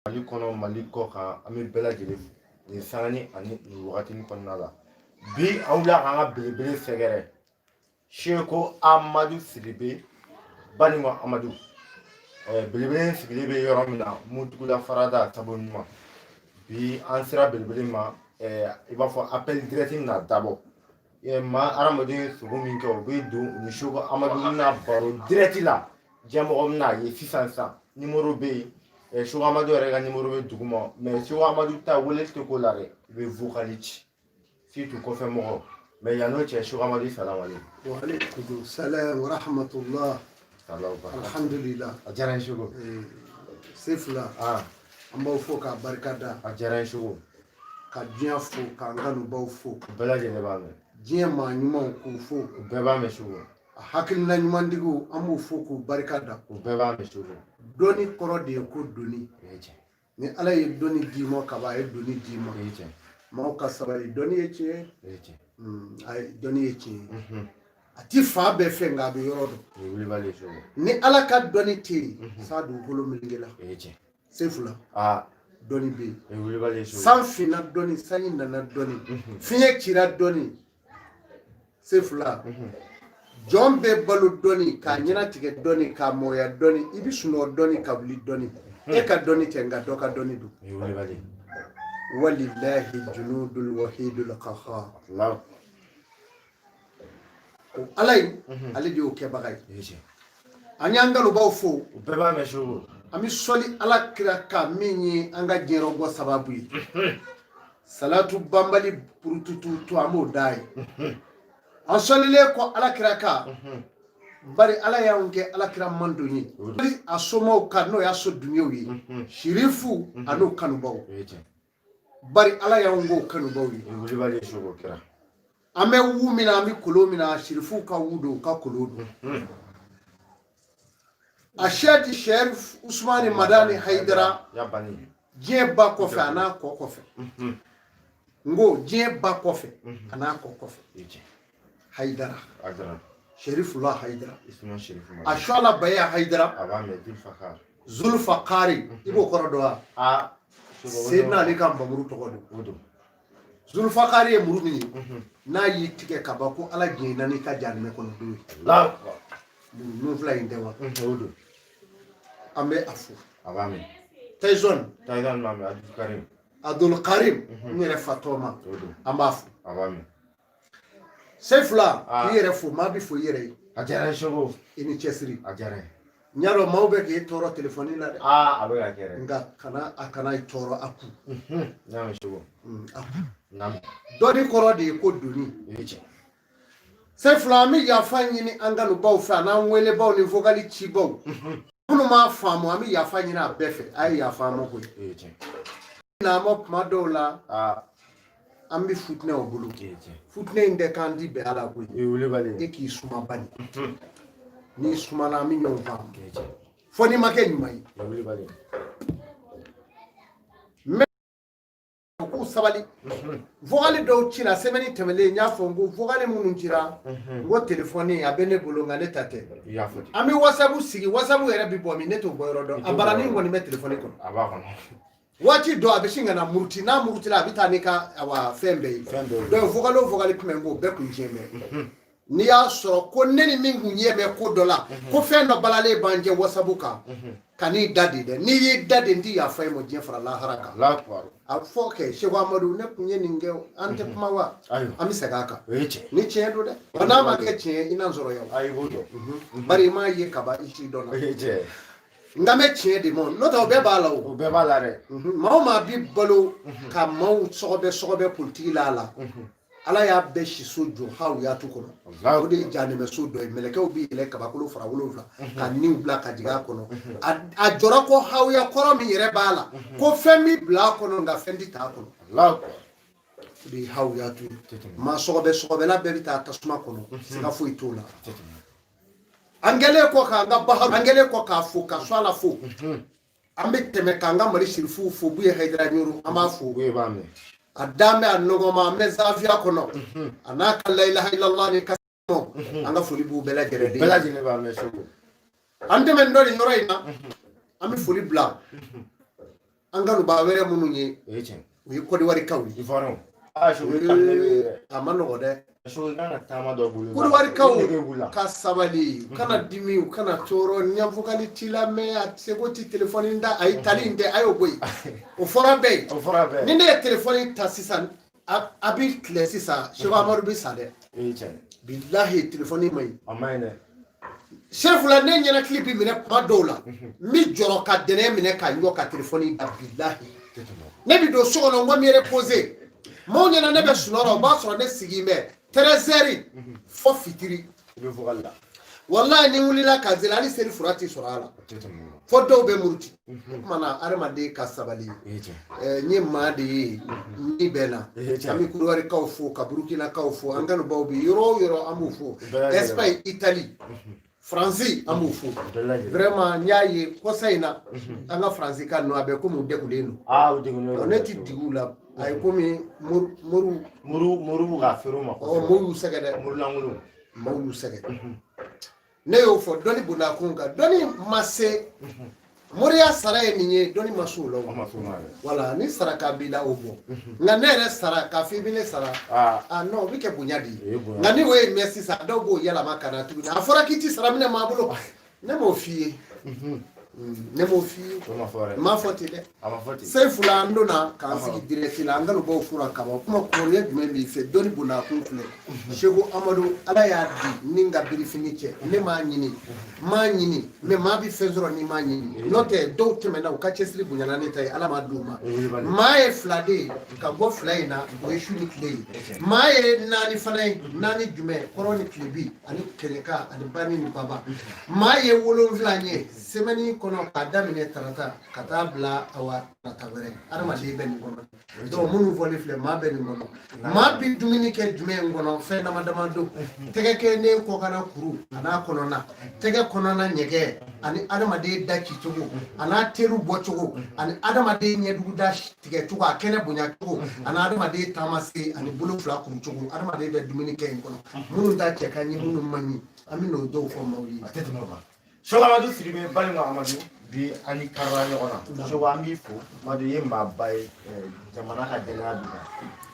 Mali kɔnɔ, Mali kɔ kan, an bɛ bɛɛ lajɛlen fo nin sangani ani nin wagatinin kɔnɔna la. Bi an wulila k'an ka belebele sɛgɛrɛ, Seko Amadu Sidibe, Banikɔ Amadu. Belebele sigilen bɛ yɔrɔ min na, Mutugula Farada sabu ɲuman. Bi an sera belebele ma, i b'a fɔ appel direct bɛna dabɔ. Maa hadamaden sogo min kɛ, o bɛ don u ni Seko Amadu bɛna baro direct la. Diɲɛmɔgɔ bɛna ye sisan sisan. Numéro bɛ yen, Seko Amadu yɛrɛ ka numéro bɛ duguma, mais Seko Amadu ta wele tɛ ko la dɛ, i bɛ vocal ci, surtout kɔfɛ mɔgɔ. Mais yan'o cɛ, Seko Amadu, salamalekum. Waaleykum salam wa rahmatullah. Alhamdulillah. A diyara n ye, Seko. Sefula. An b'aw fo k'a barika da. A diyara n ye, Seko. Ka diɲɛ fo, k'an kanubaw fo. U bɛɛ lajɛlen b'a mɛn. Diɲɛ maa ɲumanw, k'u fo. U bɛɛ b'a mɛn, Seko. A hakilina ɲumantigiw, an b'u fo k'u barika da. U bɛɛ b'a mɛn, Seko. Dɔnni kɔrɔ de ye ko doni. Ni Ala ye dɔnni d'i ma kaban, a ye doni d'i ma. Maaw ka sabali, dɔnni ye tiɲɛ ye. Dɔnni ye tiɲɛ ye, a ti fan bɛɛ fɛ, nka a bɛ yɔrɔ dɔn. Ni Ala ka dɔnni tɛ yen, sa dugukolo melekela. Sefula, dɔnni bɛ yen. San finna dɔnni, sanji nana dɔnni, fiɲɛ cira dɔnni. Sefula, jɔn bɛ balo dɔnni, k'a ɲɛnatigɛ dɔnni, k'a mɔgɔya dɔnni. I bɛ sunɔgɔ dɔnni, ka wuli dɔnni. E ka dɔnni tɛ, nka dɔ ka dɔnni don. Walilahi junudul wahidul qahar. O Ala in, ale de y'o kɛbaga ye. An y'an kanubaw fo. U bɛɛ b'a mɛn, Seko. An bɛ sɔli Ala kira kan, min ye an ka diɲɛbɔ sababu ye. Salatu banbali purututu to, an b'o da ye. An sɔlilen kɔ Ala kira kan, bari Ala y'anw kɛ Ala kira mandon ye, a somaw kan, n'o y'a so dungew ye, sirifu an'u kanubaw. Bari Ala y'anw k'o kanubaw ye. An bɛ wu min na, an bɛ kolon min na, sirifuw ka wu don, u ka kolon don. A sɛdi Sɛrif Usumani Madani Hayidara, diɲɛ ba kɔfɛ a n'a kɔ kɔfɛ. N ko diɲɛ ba kɔfɛ a n'a kɔ kɔfɛ, Hayidara, Sherifula Hayidara, a sɔla baya Hayidara, Zulfakari. I b'o kɔrɔ dɔn wa? Seydina Ali ka npanmuru tɔgɔ don. Zulfakari ye muru min ye, n'a y'i tigɛ ka ban, ko Ala diɲɛna n'i ka jahanamɛ kɔnɔ don ye. Ninnu fila in tɛ wa? An bɛ a fo. Tyson Abdul Karim, n yɛrɛ fa tɔgɔma, an b'a fo. Sefula, k'i yɛrɛ fo, maa bɛ fo i yɛrɛ ye. A diyara n ye, Seko. I ni cɛsiri. A diyara n ye. N y'a dɔn maaw bɛ k'e tɔɔrɔ telefɔni la dɛ. A bɛ ka kɛ dɛ. Nka kana a kana i tɔɔrɔ, a kun. N y'a mɛn, Seko. A kun. Dɔnni kɔrɔ de ye ko doni. O ye tiɲɛ. Sefula, an bɛ yafa ɲini an kanubaw fɛ, an'an welebaw ni vocal cibaw. Minnu m'a faamu, an bɛ yafa ɲini a bɛɛ fɛ. A ye yafa an ma koyi. O ye tiɲɛ. N'an ma kuma dɔw la, an bɛ futinɛ o bolo. Futinɛ in tɛ k'an ti bɛn a la koyi. E k'i suma bani. N'i sumana, an bɛ ɲɔgɔn faamu. Fo n'i ma kɛ ɲuman ye. Mais k'u sabali. Vocal dɔw cira semaine tɛmɛnen, n y'a fɔ n ko vocal minnu cira, n ko telefɔni a bɛ ne bolo, nka ne ta tɛ. An bɛ WhatsApp sigi, WhatsApp yɛrɛ bɛ bɔ min, ne t'o bɔ yɔrɔ dɔn. A baranin kɔni bɛ telefɔni kɔnɔ. A b'a kɔnɔ. Waati dɔ a bɛ sin ka na muruti, n'a murutila, a bɛ taa n'i ka awa fɛn bɛɛ ye. Donc vocal o vocal tun bɛ n ko bɛɛ kun tiɲɛ bɛ. N'i y'a sɔrɔ ko ne ni min kun ɲɛ bɛ ko dɔ la, ko fɛn dɔ balalen b'an cɛ WhatsApp kan, ka n'i da de dɛ. N'i y'i da de, n ti yafa i ma diɲɛ fara lahara kan. A fɔ kɛ, Seko Amadu, ne kun ye nin kɛ, an tɛ kuma wa? An bɛ segin a kan ni tiɲɛ don dɛ. Wa n'a ma kɛ tiɲɛ, i n'an sɔrɔ yan. Bari i m'a ye kaban, i t'i dɔn na. Nka n bɛ tiɲɛ de ma, n'o tɛ o bɛɛ b'a la o. O bɛɛ b'a la dɛ. Maa o maa bi balo ka maaw sɔgɔbɛ sɔgɔbɛ politiki la a la, Ala y'a bɛɛ siso jɔ hawuyatu kɔnɔ. O de ye jahanɛmɛso dɔ ye. Mɛlɛkɛw bɛ yɛlɛ kabakolo fara wolonwula ka niw bila ka jigin a kɔnɔ. A jɔra ko hawuya kɔrɔ min yɛrɛ b'a la, ko fɛn bɛ bila a kɔnɔ, nka fɛn tɛ t'a kɔnɔ. O de ye hawuyatu ye. Maa sɔgɔbɛ sɔgɔbɛla bɛɛ bɛ taa tasuma kɔnɔ, siga foyi t'o la. An kɛlen kɔ k'an ka baharu, an kɛlen kɔ k'a fo, ka so ala fo, an bɛ tɛmɛ k'an ka Mali sirifuw fo. Buye Hayidara Ɲoro, an b'a fo. A dan bɛ a nɔgɔma, an bɛ zafiya kɔnɔ, a n'a ka layilaha illallah ni kasimo. An ka foli b'u bɛɛ lajɛlen. Bɛɛ lajɛlen b'a mɛn, Seko. An tɛmɛntɔ nin yɔrɔ in na, an bɛ foli bila An kanubaa wɛrɛ minnu ye, O ye tiɲɛ. o ye Kɔdiwarikaw ye. Ivoiriyɛnw. Aa, Seko, i kanu ne bɛ yɛrɛ. A ma nɔgɔ dɛ. Seko, i kan ka taama dɔ bolo. Kɔdiwarikaw Nege b'u la. ka sabali, u kana dimi, u kana tɔɔrɔ. Ɲɛfɔkali t'i la mɛ a seko ti telefɔni da, a ye tali in tɛ, a y'o bɔ yen. O fɔra bɛɛ ye. O fɔra bɛɛ. Ni ne ye telefɔni ta sisan, a bi tile sisan, Seko Amadu bi sa dɛ. O ye tiɲɛ. Bilahi, telefɔni ma ɲi. A ma ɲi dɛ. Sefula, ne ɲɛnakili bi minɛ kuma dɔw la, n bi jɔrɔ ka dɛnɛ minɛ ka ɲɔ ka telefɔni da, bilahi. Tɛ tɛmɛ. Ne bi don so kɔnɔ, n ko n bɛ reposer maaw ɲɛna, ne bɛ sunɔgɔ la, o b'a sɔrɔ ne sigi bɛ 13h fo fitiri. I bɛ vocal la. Walahi, ni n wulila ka zela, hali seli fura tɛ sɔrɔ a la. O tɛ tɛmɛ o. Fo dɔw bɛ muruti. O tuma na, adamaden ka sabali. O ye tiɲɛ. N ye maa de ye ni bɛɛ na. O ye tiɲɛ. An bɛ Kodiwarikaw fo, ka Burukinakaw fo, an kanubaw bɛ yɔrɔ o yɔrɔ, an b'u fo. Bɛɛ lajɛlen. Espagne, Italie, Faransi, an b'u fo. Bɛɛ lajɛlen. Vraiment, n y'a ye kɔsa in na, an ka Faransi ka ninnu, a bɛ komi u degunnen don. Aa, o degunnen don. Ne ti digi u la, a ye komi moriw. Muru b'u ka feere u ma. Ɔ, moriw y'u sɛgɛn dɛ. Muru lankolon. Maaw y'u sɛgɛn. Ne y'o fɔ, dɔnni bonda kun kan, dɔnni ma se moriya sara ye nin ye, dɔnni ma s'o la. O ma s'o ma dɛ. Wala ni saraka b'i la, o bɔ. Nka ne yɛrɛ sara k'a fɔ i bɛ ne sara. Aa. Ah non, o bɛ kɛ bonya de O ye ye. bonya. Nka ni o ye mɛn sisan, dɔw b'o yɛlɛma ka na tuguni. A fɔra k'i ti sara minɛ maa bolo, ne m'o f'i ye. Ne m'o f'i ye. O ma fɔ dɛ. N m'a fɔ ten dɛ. A ma fɔ ten. Sefula, an donna k'an sigi direct la, an kanubaw fura kaba kuma kɔrɔlen jumɛn b'i fɛ? Dɔnni bonda kun filɛ. Seko Amadu, Ala y'a di ni n ka birifini cɛ, ne m'a ɲini, n m'a ɲini mɛ maa bɛ fɛn sɔrɔ n'i m'a ɲini. N'o tɛ, dɔw tɛmɛna, u ka cɛsiri bonyana ne ta ye, Ala m'a d'u ma. Maa ye fila de ye ka bɔ fila in na, o ye su ni tile ye. Maa ye naani fana ye, naani jumɛn? Kɔrɔ ni tilebi ani kɛlɛka ani bani ni baba. Maa ye 7 ye semaine kɔnɔ, k'a daminɛ tarata ka taa bila awa tarata wɛrɛ. Adamaden bɛ nin kɔnɔ. Donc minnu fɔlen filɛ, maa bɛ nin kɔnɔ. Maa bɛ dumuni kɛ jumɛn in kɔnɔ? Fɛn dama dama don: tɛgɛ kɛ kɔkanna kuru a n'a kɔnɔna, tɛgɛ kɔnɔna ɲɛgɛn, ani adamaden da cicogo, a n'a teriw bɔcogo, ani adamaden ɲɛduguda tigɛcogo, a kɛnɛ bonyacogo, ani adamaden taamase, ani bolo fila kurucogo. Adamaden bɛ dumuni kɛ in kɔnɔ. Minnu ta cɛ ka ɲi, minnu man ɲi, an bɛ n'o dɔw fɔ maaw ye. A tɛ tɛmɛ o kan. Seko Amadu Sidibe, balima Amadu, bi an ni karila ɲɔgɔn na. Seko, an b'i fo. Amadu i ye maaba ye, jamana ka dɛnɛnya b'i kan.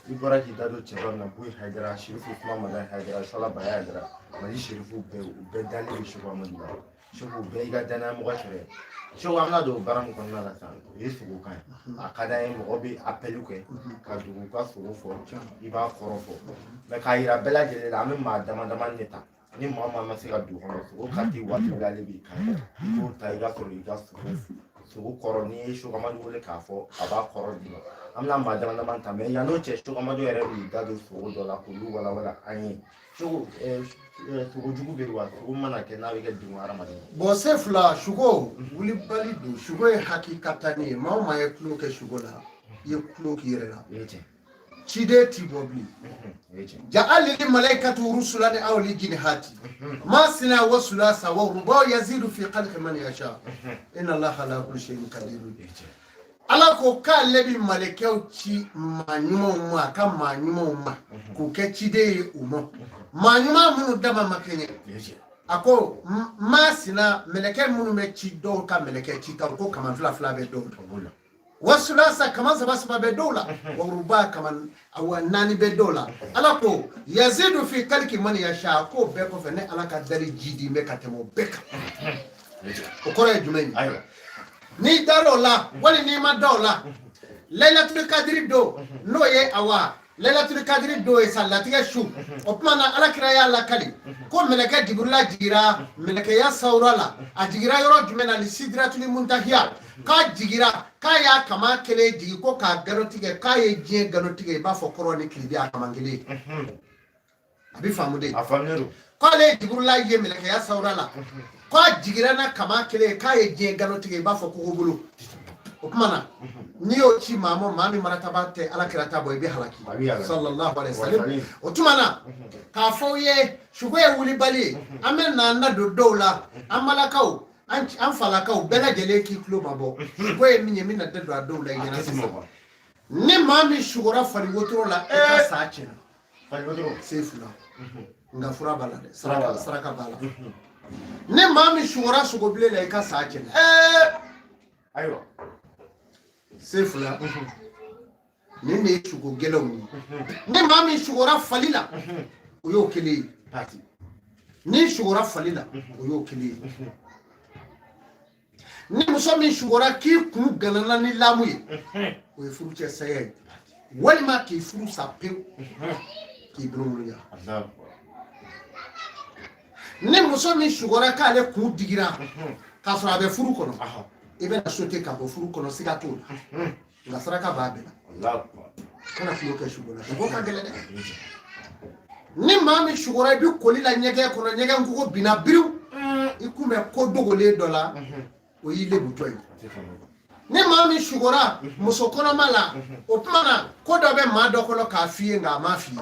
I bɔra k'i da don cɛba min na, Buyi Hayidara, Sirifu Usumani Madani Hayidara, Sɔla Baya Hayidara, Mali Sirifu bɛɛ, u bɛɛ dalen bɛ Seko Amadu la. Seko, bɛɛ y'i ka danaya mɔgɔ sɔrɔ yen. Seko, an bɛna don baara min kɔnɔna la sisan, o ye sogo kan ye. A ka d'an ye, mɔgɔ bɛ appel kɛ ka dugu ka sogo fɔ, i b'a kɔrɔ fɔ. Mɛ k'a yira bɛɛ lajɛlen la, an bɛ maa dama dama de ta. Ni maa maa ma se ka don kɔnɔ, sogo kati waati bɛɛ ale b'i kan, i b'o ta, i ka sɔrɔ i ka sogo kɔrɔ. N'i ye Seko Amadu wele k'a fɔ, a b'a kɔrɔ d'i ma. An bɛna maa dama dama ta, mɛ yan'o cɛ, Seko Amadu yɛrɛ b'i da don sogo dɔ la k'olu walawala an ye. Seko, sogo jugu bɛ yen wa? Sogo mana kɛ n'a bɛ kɛ degun hadamaden ma. Bon, Sefula, sugo wulibali don. Sugo ye hakikatani ye. Maa o maa ye tulo kɛ sugo la, i ye tulo k'i yɛrɛ la. O ye tiɲɛ. Ciden ti bɔ bilen. O ye tiɲɛ. Ja'alili malaikatu rusulan aw li jinihati ma sina wa sulasa wa ruba yazidu fi khalqi man yasha inna Allaha ala kulli shay'in qadir. O ye tiɲɛ. Ala ko k'ale bi malɛkɛw ci maa ɲumanw ma, a ka maa ɲumanw ma, k'u kɛ ciden ye u ma, maa ɲuman minnu dama ma kɛɲɛ. O ye tiɲɛ. A ko maa sina mɛlɛkɛ minnu bɛ ci, dɔw ka mɛlɛkɛ ci ta ko kaman fila fila bɛ dɔw la. O b'o la. Wasulasa kaman saba saba bɛ dɔw la, waruba kaman awa naani bɛ dɔw la. Ala ko yazidu fi kaliki man yasha, k'o bɛɛ kɔfɛ, ne Ala ka dali jidi bɛ ka tɛmɛ o bɛɛ kan. O ye tiɲɛ. O kɔrɔ ye jumɛn ye? Ayiwa. N'i dar'o la wali n'i ma da o la, Laylatul Kadiri don, n'o ye awa Laylatul Kadiri don ye sa, latigɛ su. O tuma na, Ala kira y'a lakali ko mɛlɛkɛ Jibirila jigira mɛlɛkɛya sawura la. A jigira yɔrɔ jumɛn na? Ni Sidiratuli Muntahiya. K'a jigira, k'a y'a kama kelen jigi ko k'a galo tigɛ, k'a ye diɲɛ galo tigɛ i b'a fɔ kɔrɔ ni tilebi, a kama kelen. A bɛ faamu de. A faamulen don. K'ale ye Jibirila ye mɛlɛkɛya sawura la, k'a jigira n'a kama kelen ye, k'a ye diɲɛ galo tigɛ i b'a fɔ kogo bolo. O tuma na, n'i y'o ci maa ma, maa min marataba tɛ Ala kira ta bɔ, i bɛ halaki. A bɛ halaki. Sallallahu alaihi wasallam. Wasalim. O tuma na, k'a fɔ aw ye, sugo ye wulibali ye. An bɛ na an da don dɔw la, an balakaw, an falakaw, bɛɛ lajɛlen k'i tulo mabɔ. Sugo ye min ye, n bɛna da don a dɔw la i A ɲɛna tɛ tɛmɛ o sisan. kan. Ni maa min sugora fali wotoro la, i ka sa tiɲɛna. Fali wotoro. Se fila, nka fura b'a la dɛ. Fura b'a Saraka, la. saraka b'a la. Ni maa min sugora sogobilen la, i ka sa tiɲɛna. Ayiwa. Sefula, nin de ye sugo gɛlɛnw ye. Ni maa min sugora fali la, o y'o kelen ye. Ni sugora fali la, o y'o kelen ye. Ni muso min sugora k'i kun ganana ni lamu ye, o ye furucɛ saya ye, walima k'i furu sa pewu, k'i bolowoloya. Ni muso min sugora k'ale kun digira k'a sɔrɔ a bɛ furu kɔnɔ, i bɛna sote ka bɔ furu kɔnɔ, siga t'o la, nka saraka b'a bɛɛ la. Kana tulon kɛ sugo la, sugo ka gɛlɛn dɛ. Ni maa min sugora i bɛ koli la ɲɛgɛn kɔnɔ, ɲɛgɛn kogo binna biriw, i kun bɛ ko dogolen dɔ la, o y'i lebutɔ ye. Ni maa min sugora muso kɔnɔma la, o tuma na ko dɔ bɛ maa dɔ kɔnɔ k'a f'i ye, nka a m'a f'i ye.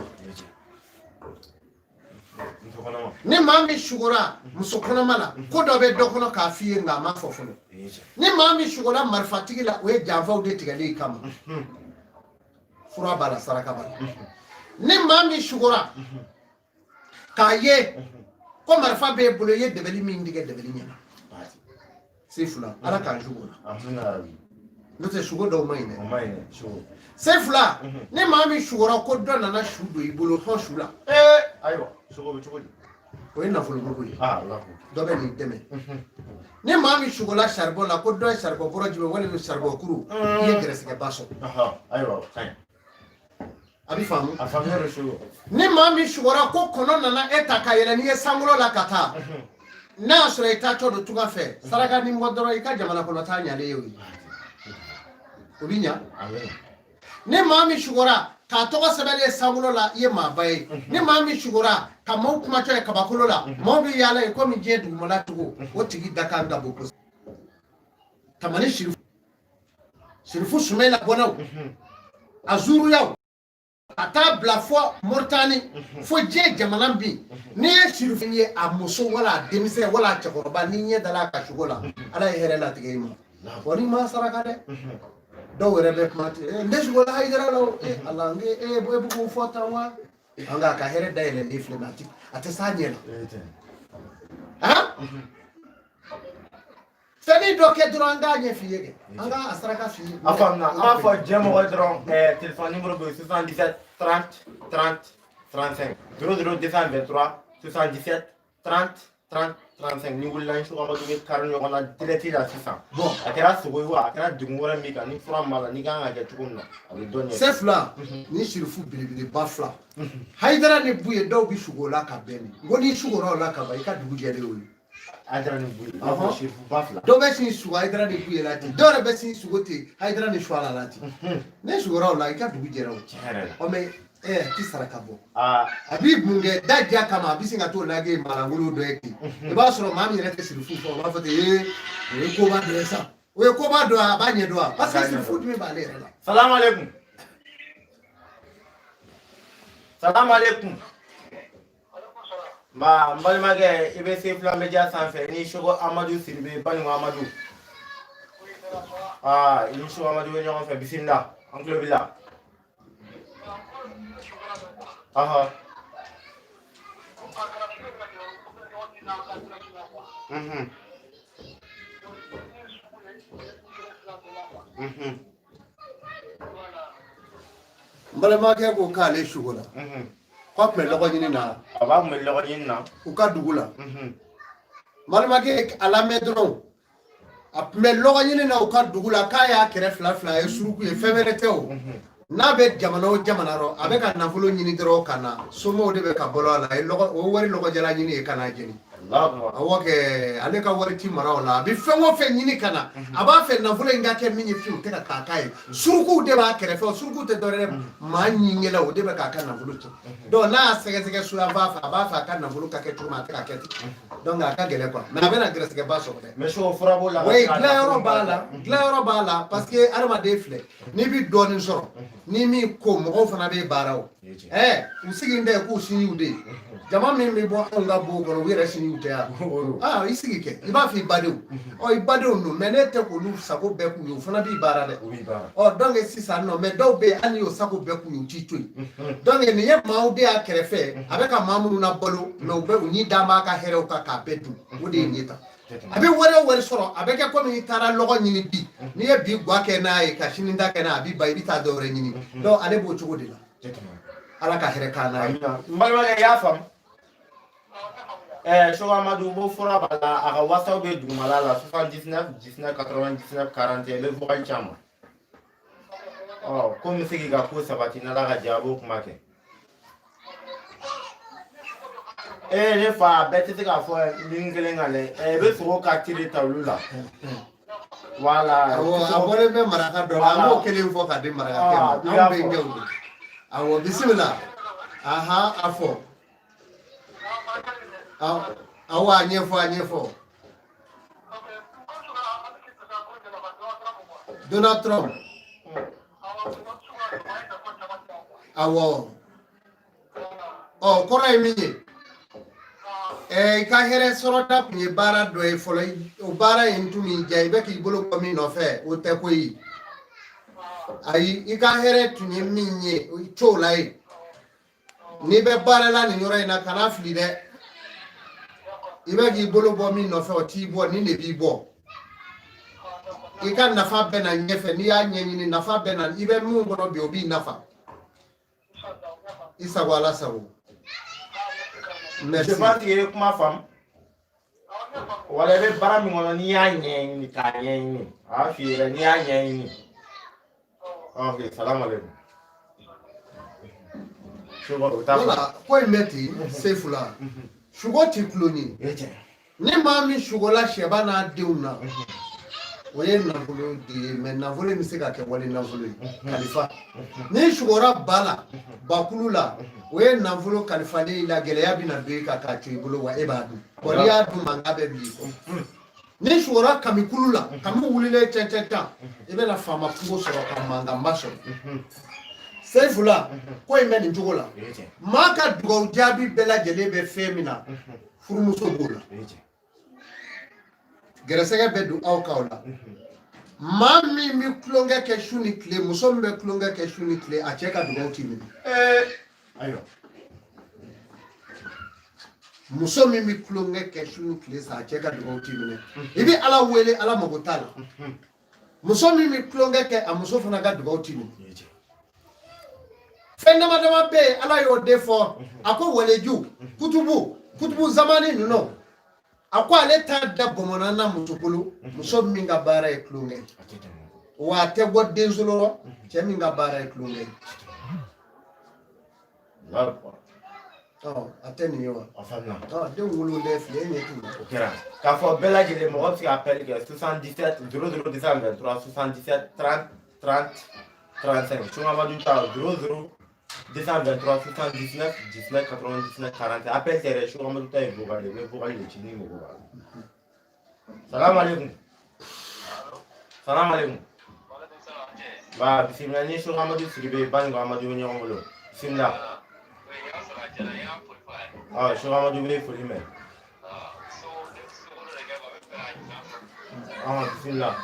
Ni maa min sugora muso kɔnɔma la, ko dɔ bɛ dɔ kɔnɔ k'a f'i ye, nka a m'a fɔ fɔlɔ. Ni maa min sugora marifatigi la, o ye janfaw de tigɛli kama, fura b'a la, saraka b'a la. Ni maa min sugora k'a ye ko marifa b'e bolo, i ye dɛbɛli min tigɛ, dɛbɛli ɲɛna. Sefula, Ala k'an sugo la, n'o tɛ sugo dɔw man ɲi dɛ. Sefula, ni maa min sugora ko dɔ nana su don i bolo, hɔn su la. Ayiwa, sugo bɛ cogo di? O ye nafolo ko ye, dɔ bɛ n'i dɛmɛ. Ni maa min sugola saribɔn la, ko dɔ ye saribɔn bɔrɔ jumɛn walima saribɔn kuru, i ye gɛrɛsɛgɛba sɔrɔ. Ayiwa, o ka ɲi. A bɛ faamu. A faamuya bɛ sugo. Ni maa min sugora ko kɔnɔ nana e ta ka yɛlɛ n'i ye sankolo la ka taa, n'a y'a sɔrɔ i taatɔ don tunga fɛ, saraka ni bɔ dɔrɔn, i ka jamana kɔnɔ taa ɲalen ye o ye, o bɛ ɲa. Ni maa min sugora k'a tɔgɔ sɛbɛnlen sankolo la, i ye maaba ye. Ni maa min sugora ka maaw kumatɔ ye kabakolo la, maaw bɛ yaala ye komi diɲɛ dugumala cogo, o tigi dakan ka bon kosɛbɛ. Tamani sirifu, sirifu Sumayila bɔnnaw, a zuruyaw, ka taa bila fɔ Moritani, fo diɲɛ jamana bin. N'i ye sirifu ye, a muso wala a denmisɛn wala a cɛkɔrɔba, n'i ɲɛ dala a ka sugo la, Ala ye hɛrɛ latigɛ i ma. Wa n'i ma saraka dɛ, dɔw yɛrɛ bɛ kuma ten, n tɛ sugo la Hayidara la o. Ala, n e e bɛ k'o fɔ tan wa? An ka ka hɛrɛ dayɛlɛlen filɛ, mɛ a tɛ s'a ɲɛ la. Han, fɛnnin dɔ kɛ dɔrɔn, an k'a ɲɛ f'i ye kɛ, an k'a saraka f'i ye. A faamuna. An b'a fɔ diɲɛ mɔgɔ ye dɔrɔn, téléphone numéro bɛ yen: 77 30 30 35, 00 223 77 30 30 35. Ni wulila ni Seko Amadu bɛ kari ɲɔgɔn na direct la sisan. Bon. A kɛra sogo ye wa, a kɛra degun wɛrɛ min kan, ni fura min b'a la, n'i kan ka kɛ cogo min na, a bɛ dɔn ɲɛ. Sefula, ni sirifu belebeleba fila, Hayidara ni Buye, dɔw bɛ sugo la ka bɛn nin. N ko n'i sugora o la ka ban, i ka dugu jɛlen y'o ye. Hayidara ni Buye, i b'a fɔ sirifuba fila. Dɔw bɛ sin sugo Hayidara ni Buye la ten, dɔw yɛrɛ bɛ sin sugo ten Hayidara ni Suwala la ten. N'i sugora o la, i ka dugu jɛra o. Tiɲɛ yɛrɛ la. Ɔ mɛ ti saraka bɔ. A b'i mun kɛ da diya kama, a bɛ sin ka t'o lajɛ maalankolon dɔ ye ten. I b'a sɔrɔ maa min yɛrɛ tɛ sirifu fɔ, o b'a fɔ ten: ee, o ye koba dɔ ye sa, o ye koba dɔ ye, a b'a ɲɛdɔn wa, parce que sirifu jumɛn b'ale yɛrɛ la. Salamu aleykum, salamu aleykum. Nba, n balimakɛ, i bɛ Sefula Media sanfɛ ni Seko Amadu Sidibe, Baninko Amadu. Aa, i ni Seko Amadu bɛ ɲɔgɔn fɛ, bisimila, an tulo b'i la. Ɔhɔ. Mhm. Mhm. N balimakɛ ko k'ale sugo la, k'a tun bɛ lɔgɔ ɲini na. A b'a kun bɛ lɔgɔ ɲini na. U ka dugu la. N balimakɛ, a lamɛn dɔrɔn, a tun bɛ lɔgɔ ɲini na u ka dugu la, k'a y'a kɛrɛ fila fila ye suruku ye, fɛn wɛrɛ tɛ o. N'a bɛ jamana o jamana rɔ, a bɛ ka nafolo ɲini dɔrɔn ka na, somɔgɔw de bɛ ka balo a la, a ye lɔgɔ o wari lɔgɔjala ɲini ye ka n'a jeni. Awɔ kɛ, ale ka wari ti mara o la. A bɛ fɛn o fɛn ɲini ka na, a b'a fɛ nafolo in ka kɛ min ye fiyewu, tɛ ka k'a k'a ye. Surukuw de b'a kɛrɛfɛ, o surukuw tɛ dɔwɛrɛ ye, maa ɲinkɛlaw, o de bɛ k'a ka nafolo tiɲɛ. Donc n'a y'a sɛgɛsɛgɛ soyanfan fɛ, a b'a fɛ a ka nafolo ka kɛ cogo min, a tɛ ka kɛ ten. Donc a ka gɛlɛn quoi, mais a bɛna gɛrɛsɛgɛba sɔrɔ dɛ. Mais Seko, fura b'o la. Oui, dilanyɔrɔ b'a la, dilanyɔrɔ b'a la, parce que adamaden filɛ, n'i bɛ dɔɔnin sɔrɔ, ni min ko mɔgɔw fana bɛ baara o. U sigi tɛ k'u sinjiw de ye. Jama min bɛ bɔ anw ka bon kɔnɔ, u yɛrɛ sinjiw tɛ yan. Aa, i sigi kɛ, i b'a fɔ i badenw, ɔ i badenw don, mais ne tɛ k'olu sago bɛɛ k'u ye, o fana b'i baara dɛ. Ɔ donc sisan nɔ, mais dɔw bɛ yen, hali n'i y'o sago bɛɛ k'u ye, u t'i to yen. Donc nin ye maaw de y'a kɛrɛfɛ, a bɛ ka maa minnu labalo, mais u bɛ u ɲi d'an b'a ka hɛrɛw kan k'a bɛɛ dun, o de ye nin ye tan. A bɛ wari o wari sɔrɔ, a bɛ kɛ komi i taara lɔgɔ ɲini bi, n'i ye bi gwa kɛ n'a ye ka sini ta kɛ n'a ye, a b'i ban, i bɛ taa dɔ wɛrɛ ɲini. Donc ale b'o cogo de la. Ala ka hɛrɛ k'an n'a ye. N balimakɛ, i y'a faamu. Seko Amadu bo fura b'a la, a ka WhatsApp bɛ dugumala la, 79 19 99 41, i bɛ vocal ci a ma. Ɔ ko n bɛ se k'i ka ko sabati, n'Ala ka jɛ a b'o kuma kɛ. Ee ne fa, a bɛɛ tɛ se k'a fɔ ligne kelen kan dɛ. I bɛ sogo ka tiri ta olu la. Voilà. Awɔ, a bɔlen bɛ maraka dɔ la, an b'o kelen fɔ ka di marakakɛ ma. Anw bɛnkɛw don. Awɔ, bisimila. Aha, a fɔ. Awɔ, a ɲɛfɔ, a ɲɛfɔ. Donald Trump. Awɔ. Ɔ kɔrɔ ye min ye, i ka hɛrɛ sɔrɔta tun ye baara dɔ ye fɔlɔ. O baara in tun m'i diya, i bɛ k'i bolo bɔ min nɔfɛ, o tɛ koyi. Ayi, i ka hɛrɛ tun ye min ye, i t'o la yen. N'i bɛ baara la nin yɔrɔ in na, kana fili dɛ. I bɛ k'i bolo bɔ min nɔfɛ, o t'i bɔ, nin de b'i bɔ. I ka nafa bɛ na ɲɛfɛ, n'i y'a ɲɛɲini, nafa bɛ na. I bɛ min kɔnɔ bi, o b'i nafa. I sago, Ala sago. Merci. Je pense que i ye kuma faamu. Wala i bɛ baara min kɔnɔ, n'i y'a ɲɛɲini k'a ɲɛɲini, a b'a f'i ye dɛ, n'i y'a ɲɛɲini. Ok, salam alaikum. Wala ko in bɛ ten, Sefula. Sugo ti tulon ye. Ni maa min sugola sɛba n'a denw na, o ye nafolo de ye, mais nafolo in bɛ se ka kɛ wali nafolo ye, kalifa. N'i sugora ba la, bakulu la, o ye nafolo kalifalen i la, gɛlɛya bɛna don i kan k'a to i bolo, wa e b'a dun. Bon, n'i y'a dun, mankan bɛ bila i kɔ. N'i sugora kamikulu la, kami wulilen cɛn cɛn tan, i bɛna faama kungo sɔrɔ ka mankanba sɔrɔ. Sefula, ko in bɛ nin cogo la. Maa ka dugawu jaabi bɛɛ lajɛlen bɛ fɛn min na, furumuso b'o la, gɛrɛsɛgɛ bɛ don aw kaw la. Maa min bɛ tulonkɛ kɛ su ni tile, muso min bɛ tulonkɛ kɛ su ni tile, a cɛ ka dugawu t'i minɛ. Ayiwa. Muso min bɛ tulonkɛ kɛ su ni tile sa, a cɛ ka dugawu t'i minɛ. I bɛ Ala wele, Ala mago t'a la. Muso min bɛ tulonkɛ kɛ, a muso fana ka dugawu t'i minɛ. Fɛn dama dama bɛ yen, Ala y'o de fɔ. A ko waleju kutubu kutubu zamani ninnu, a ko ale t'a da bɔnbɔnna na muso bolo, muso min ka baara ye tulonkɛ, wa a tɛ bɔ denso rɔ, cɛ min ka baara ye tulonkɛ ye. A tɛ nin ye wa? A faamuna. Denw wolo dɛ, fili e ɲɛ t'u la. O kɛra k'a fɔ bɛɛ lajɛlen, mɔgɔ bɛ se ka appel kɛ 77 00 223, 77 30 30 35. Seko Amadu ta 00 223 79 19 99 40. Appel tɛ dɛ, Seko Amadu ta ye vocal ye, i bɛ vocal de ci ni mɔgɔ b'a la. Salam alaikum. Salam alaikum. Ba bisimila, ni Seko Amadu Sidibe, Banikɔ Amadu bɛ ɲɔgɔn bolo. Bisimila. Ɔ Seko Amadu bɛ foli mɛn. Ɔ bisimila.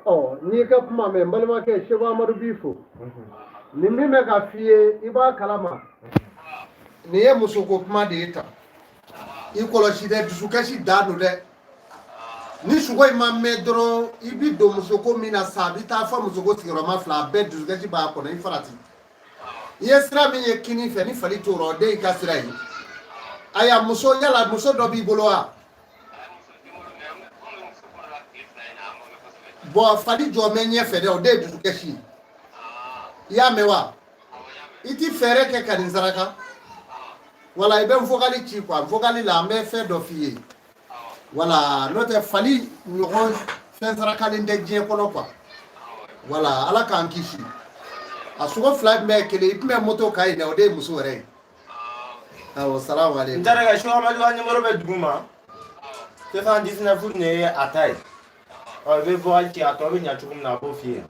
Ɔ n'i ka kuma mɛn, n balimakɛ Seko Amadu b'i fo. Nin min bɛ ka f'i ye, i b'a kalama, nin ye musoko kuma de ye tan. I kɔlɔsi dɛ, dusukasi dan don dɛ. Ni sugo in ma mɛn dɔrɔn, i bi don musoko min na sa, a bɛ taa fɔ musoko sigiyɔrɔma fila, a bɛɛ dusukasi b'a kɔnɔ. I farati, i ye sira min ye kini fɛ, ni fali t'o rɔ, o de y'i ka sira ye. Aya, muso, yala muso dɔ b'i bolo wa? Bɔn, fali jɔ bɛ ɲɛfɛ dɛ, o de ye dusukasi ye. I y'a mɛn wa? I ti fɛɛrɛ kɛ ka nin saraka wala i bɛ n vocal ci quoi. Vocal la, an bɛ fɛn dɔ f'i ye. Wala n'o tɛ, fali ɲɔgɔn Fɛn sarakalen tɛ diɲɛ kɔnɔ quoi. Voilà, Ala k'an kisi. A sogo fila tun bɛ kelen, i tun bɛ moto kan yen dɛ, o de ye muso yɛrɛ ye. Awɔ, salamu N aleykum. terikɛ, Seko Amadu ka numéro bɛ dugu ma, 79 nin ye a ta ye. Ɔ, i bɛ vocal ci, a tɔ bɛ ɲa cogo min na, a b'o f'i ye.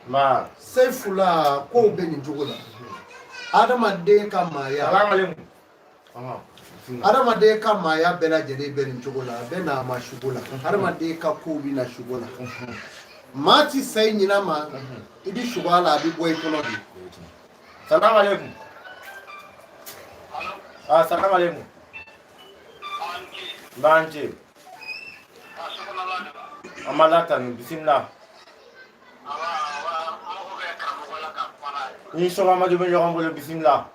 Nba. Sefula, kow bɛ nin cogo la. Adamaden ka maaya. Salamu aleykum. Ɔhɔn, bisimila. Adamaden ka maaya bɛɛ lajɛlen bɛ nin cogo la, a bɛ na a ma sugo la. Adamaden ka kow bɛ na sugo la. Maa ti sa i ɲina ma, i bɛ sugo a la, a bɛ bɔ i kɔnɔ de. Salamu aleykum. Ah, salamu aleykum. Nba, an ce. An b'a latanu, bisimila. Ni Seko Amadu bɛ ɲɔgɔn bolo, bisimila.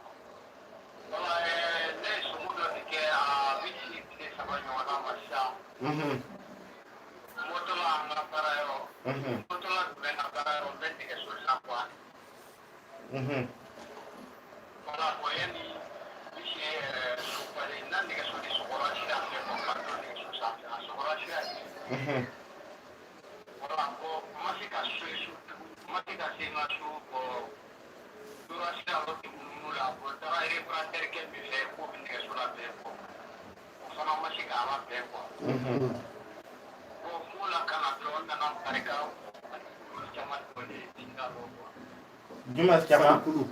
Jumɛn caman? Falikulu.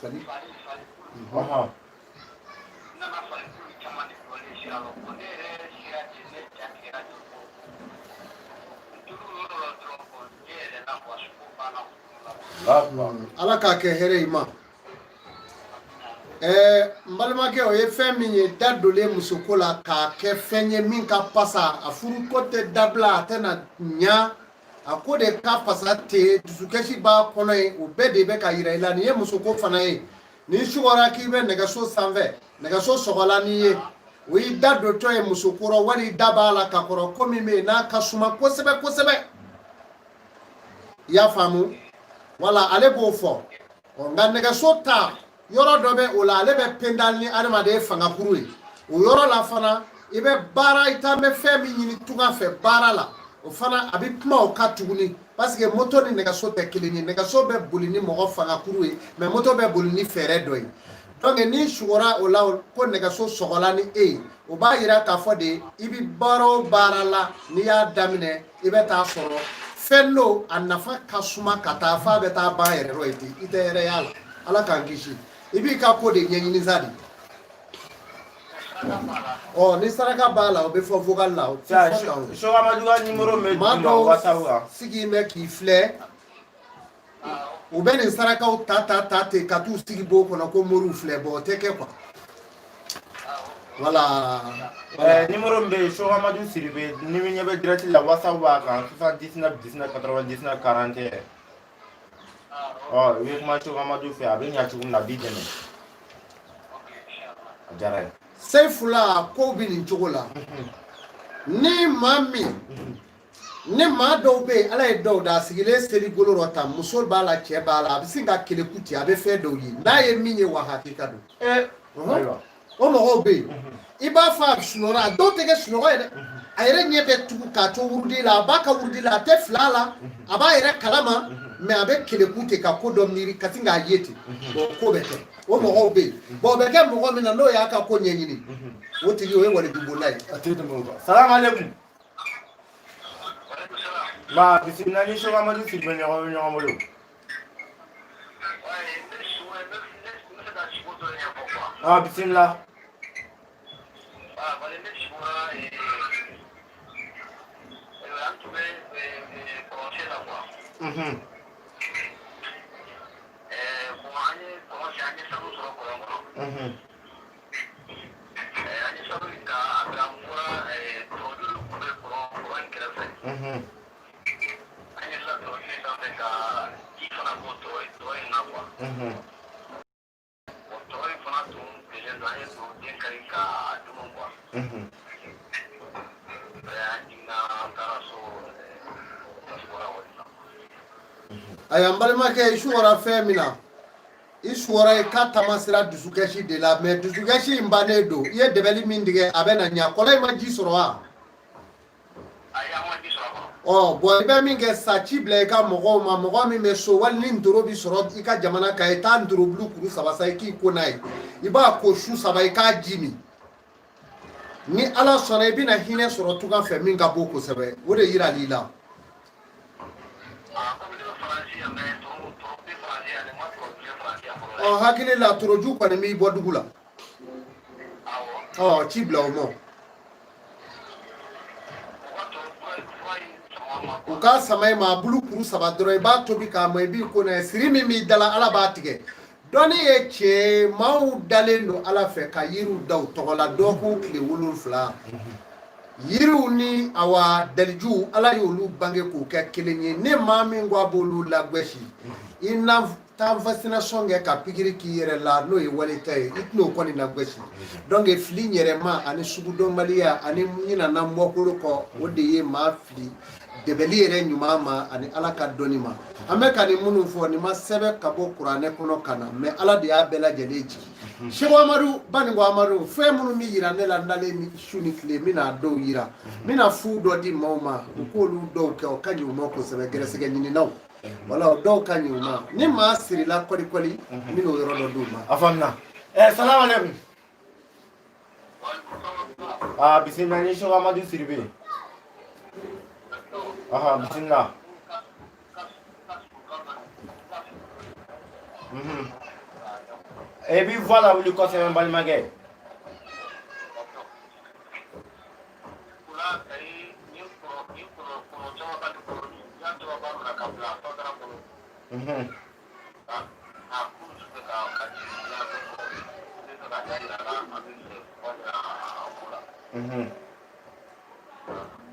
Fali. Ɔhɔn. Ala k'a kɛ hɛrɛ i ma. Ɛɛ, n balimakɛ, o ye fɛn min ye, da donlen musoko la k'a kɛ fɛn ye min ka pasa, a furuko tɛ dabila, a tɛna ɲa, a ko de ka fasa ten, dusukasi b'a kɔnɔ yen, o bɛɛ de bɛ ka yira i la. Nin ye musoko fana ye. N'i sugɔra k'i bɛ nɛgɛso sanfɛ, nɛgɛso sɔgɔla n'i ye, o y'i da dontɔ ye musoko rɔ, wali i da b'a la ka kɔrɔ, ko min bɛ yen n'a ka suma kosɛbɛ kosɛbɛ. I y'a faamu? Wala ale b'o fɔ. Ɔ, nka nɛgɛso ta yɔrɔ dɔ bɛ o la, ale bɛ pendali ni adamaden fangakuru ye. O yɔrɔ la fana, i bɛ baara, i taa bɛ fɛn min ɲini tunga fɛ baara la, o fana a bɛ kuma o kan tuguni, parce que moto ni nɛgɛso tɛ kelen ye. Nɛgɛso bɛ boli ni mɔgɔ fangakuru ye, mais moto bɛ boli ni fɛɛrɛ dɔ ye. Donc n'i sugora o la ko nɛgɛso sɔgɔla ni e ye, o b'a yira k'a fɔ de i bɛ baara o baara la, n'i y'a daminɛ, i bɛ taa sɔrɔ fɛn don a nafa ka suma ka taa f'a bɛ taa ban yɛrɛ rɔ ye ten, i tɛ hɛrɛ y'a la. Ala k'an kisi. I b'i ka ko de ɲɛɲini sa de. Ɔ, ni saraka b'a la, o bɛ fɔ vocal la, o tɛ fɔ tan o. Seko Amadu ka numéro bɛ Maa dugu ma dɔw WhatsApp kan. sigi bɛ k'i filɛ, u bɛ nin sarakaw ta ta ta ten ka t'u sigi bon kɔnɔ ko moriw filɛ. Bɔn, o tɛ kɛ quoi. Voilà. Ɛɛ, numéro min bɛ yen, Seko Amadu Sidibe, ni min ɲɛ bɛ direct la, WhatsApp b'a kan, 79 19 99 41. Ɔ, i bɛ kuma Seko Amadu fɛ, a bɛ ɲa cogo min na, a b'i dɛmɛ. A diyara n ye. Sefula, kow bɛ nin cogo la. Ni maa min ni maa dɔw bɛ yen, Ala ye dɔw da a sigilen seli golo rɔ tan, muso b'a la, cɛ b'a la, a bɛ sin ka keleku ci, a bɛ fɛn dɔw ye, n'a ye min ye, wa hakika don. Ayiwa. O mɔgɔw bɛ yen, i b'a fɔ a sunɔgɔ, a dɔw tɛ kɛ sunɔgɔ ye dɛ, a yɛrɛ ɲɛ bɛ tugu k'a to wurudi la, a b'a ka wurudi la, a tɛ fila la, a b'a yɛrɛ kalama, mais a bɛ keleku ten ka ko dɔ miiri ka sin k'a ye ten. Bon, ko bɛ kɛ, o mɔgɔw bɛ yen. Bon, o bɛ kɛ mɔgɔ min na, n'o y'a ka ko ɲɛɲini, o tigi o ye walijubolila ye. A tɛ tɛmɛ o kan. Salamu aleykum. Nba, bisimila, ni Seko Amadu Sidibe ɲɔgɔn bolo. Ah, bisimila. Ayiwa, n balimakɛ, i sugɔra fɛn min na, i sugɔra i ka taamasira dusukasi de la, mais dusukasi in bannen don. I ye dɛbɛli min tigɛ, a bɛ na ɲa. Kɔlɔn in ma ji sɔrɔ wa? Ɔ bɔn, i bɛ min kɛ sa, ci bila i ka mɔgɔw ma, mɔgɔ min bɛ so, wali ni ntoro bi sɔrɔ i ka jamana kan, i taa ntorobulu kuru 3 san, i k'i ko n'a ye. I b'a ko su 3, i k'a ji min. Ni Ala sɔnna, i bɛna hinɛ sɔrɔ tunga fɛ min ka bon kosɛbɛ, o de yiral'i la. Ɔ, hakili la, toroju kɔni b'i bɔ dugu la. Ɔ, ci bila o ma, u k'a sama i ma. A bulu kuru 3 dɔrɔn, i b'a tobi k'a mɔ, i b'i ko n'a ye. Siri min b'i da la, Ala b'a tigɛ. Dɔnni ye tiɲɛ ye, maaw dalen don Ala fɛ ka yiriw da u tɔgɔ la dɔgɔkun tile 7. Yiriw ni awa dalijuw, Ala y'olu bange k'u kɛ kelen ye. Ni maa min ko a b'olu lagwɛsi, i na taa vaccination kɛ ka pikiri k'i yɛrɛ la, n'o ye walita ye, i tɛn'o kɔni lagwɛsi. Donc fili yɛrɛma ani sugudɔnbaliya ani ɲinana mɔkolo kɔ, o de ye maa fili dɛbɛli yɛrɛ ɲuman ma ani Ala ka dɔnni ma. An bɛ ka nin minnu fɔ, nin ma sɛbɛn ka bɔ kuranɛ kɔnɔ ka na, mais Ala de y'a bɛɛ lajɛlen jigin. Seko Amadu, Baninko Amadu, fɛn minnu bɛ yira ne la, n dalen ni su ni tile, n bɛna dɔw yira, n bɛna fu dɔ di maaw ma, u k'olu dɔw kɛ, o ka ɲi u ma kosɛbɛ. Gɛrɛsɛgɛ ɲininaw, wala o dɔw ka ɲi u ma. Ni maa sirila kɔlikɔli, n bɛna o yɔrɔ dɔ d'u ma. A faamuna. Salamu aleykum. Aa, bisimila ni Seko Amadu Sidibe. Aha, bisimila. E b'i voix lawuli kosɛbɛ, n balimakɛ.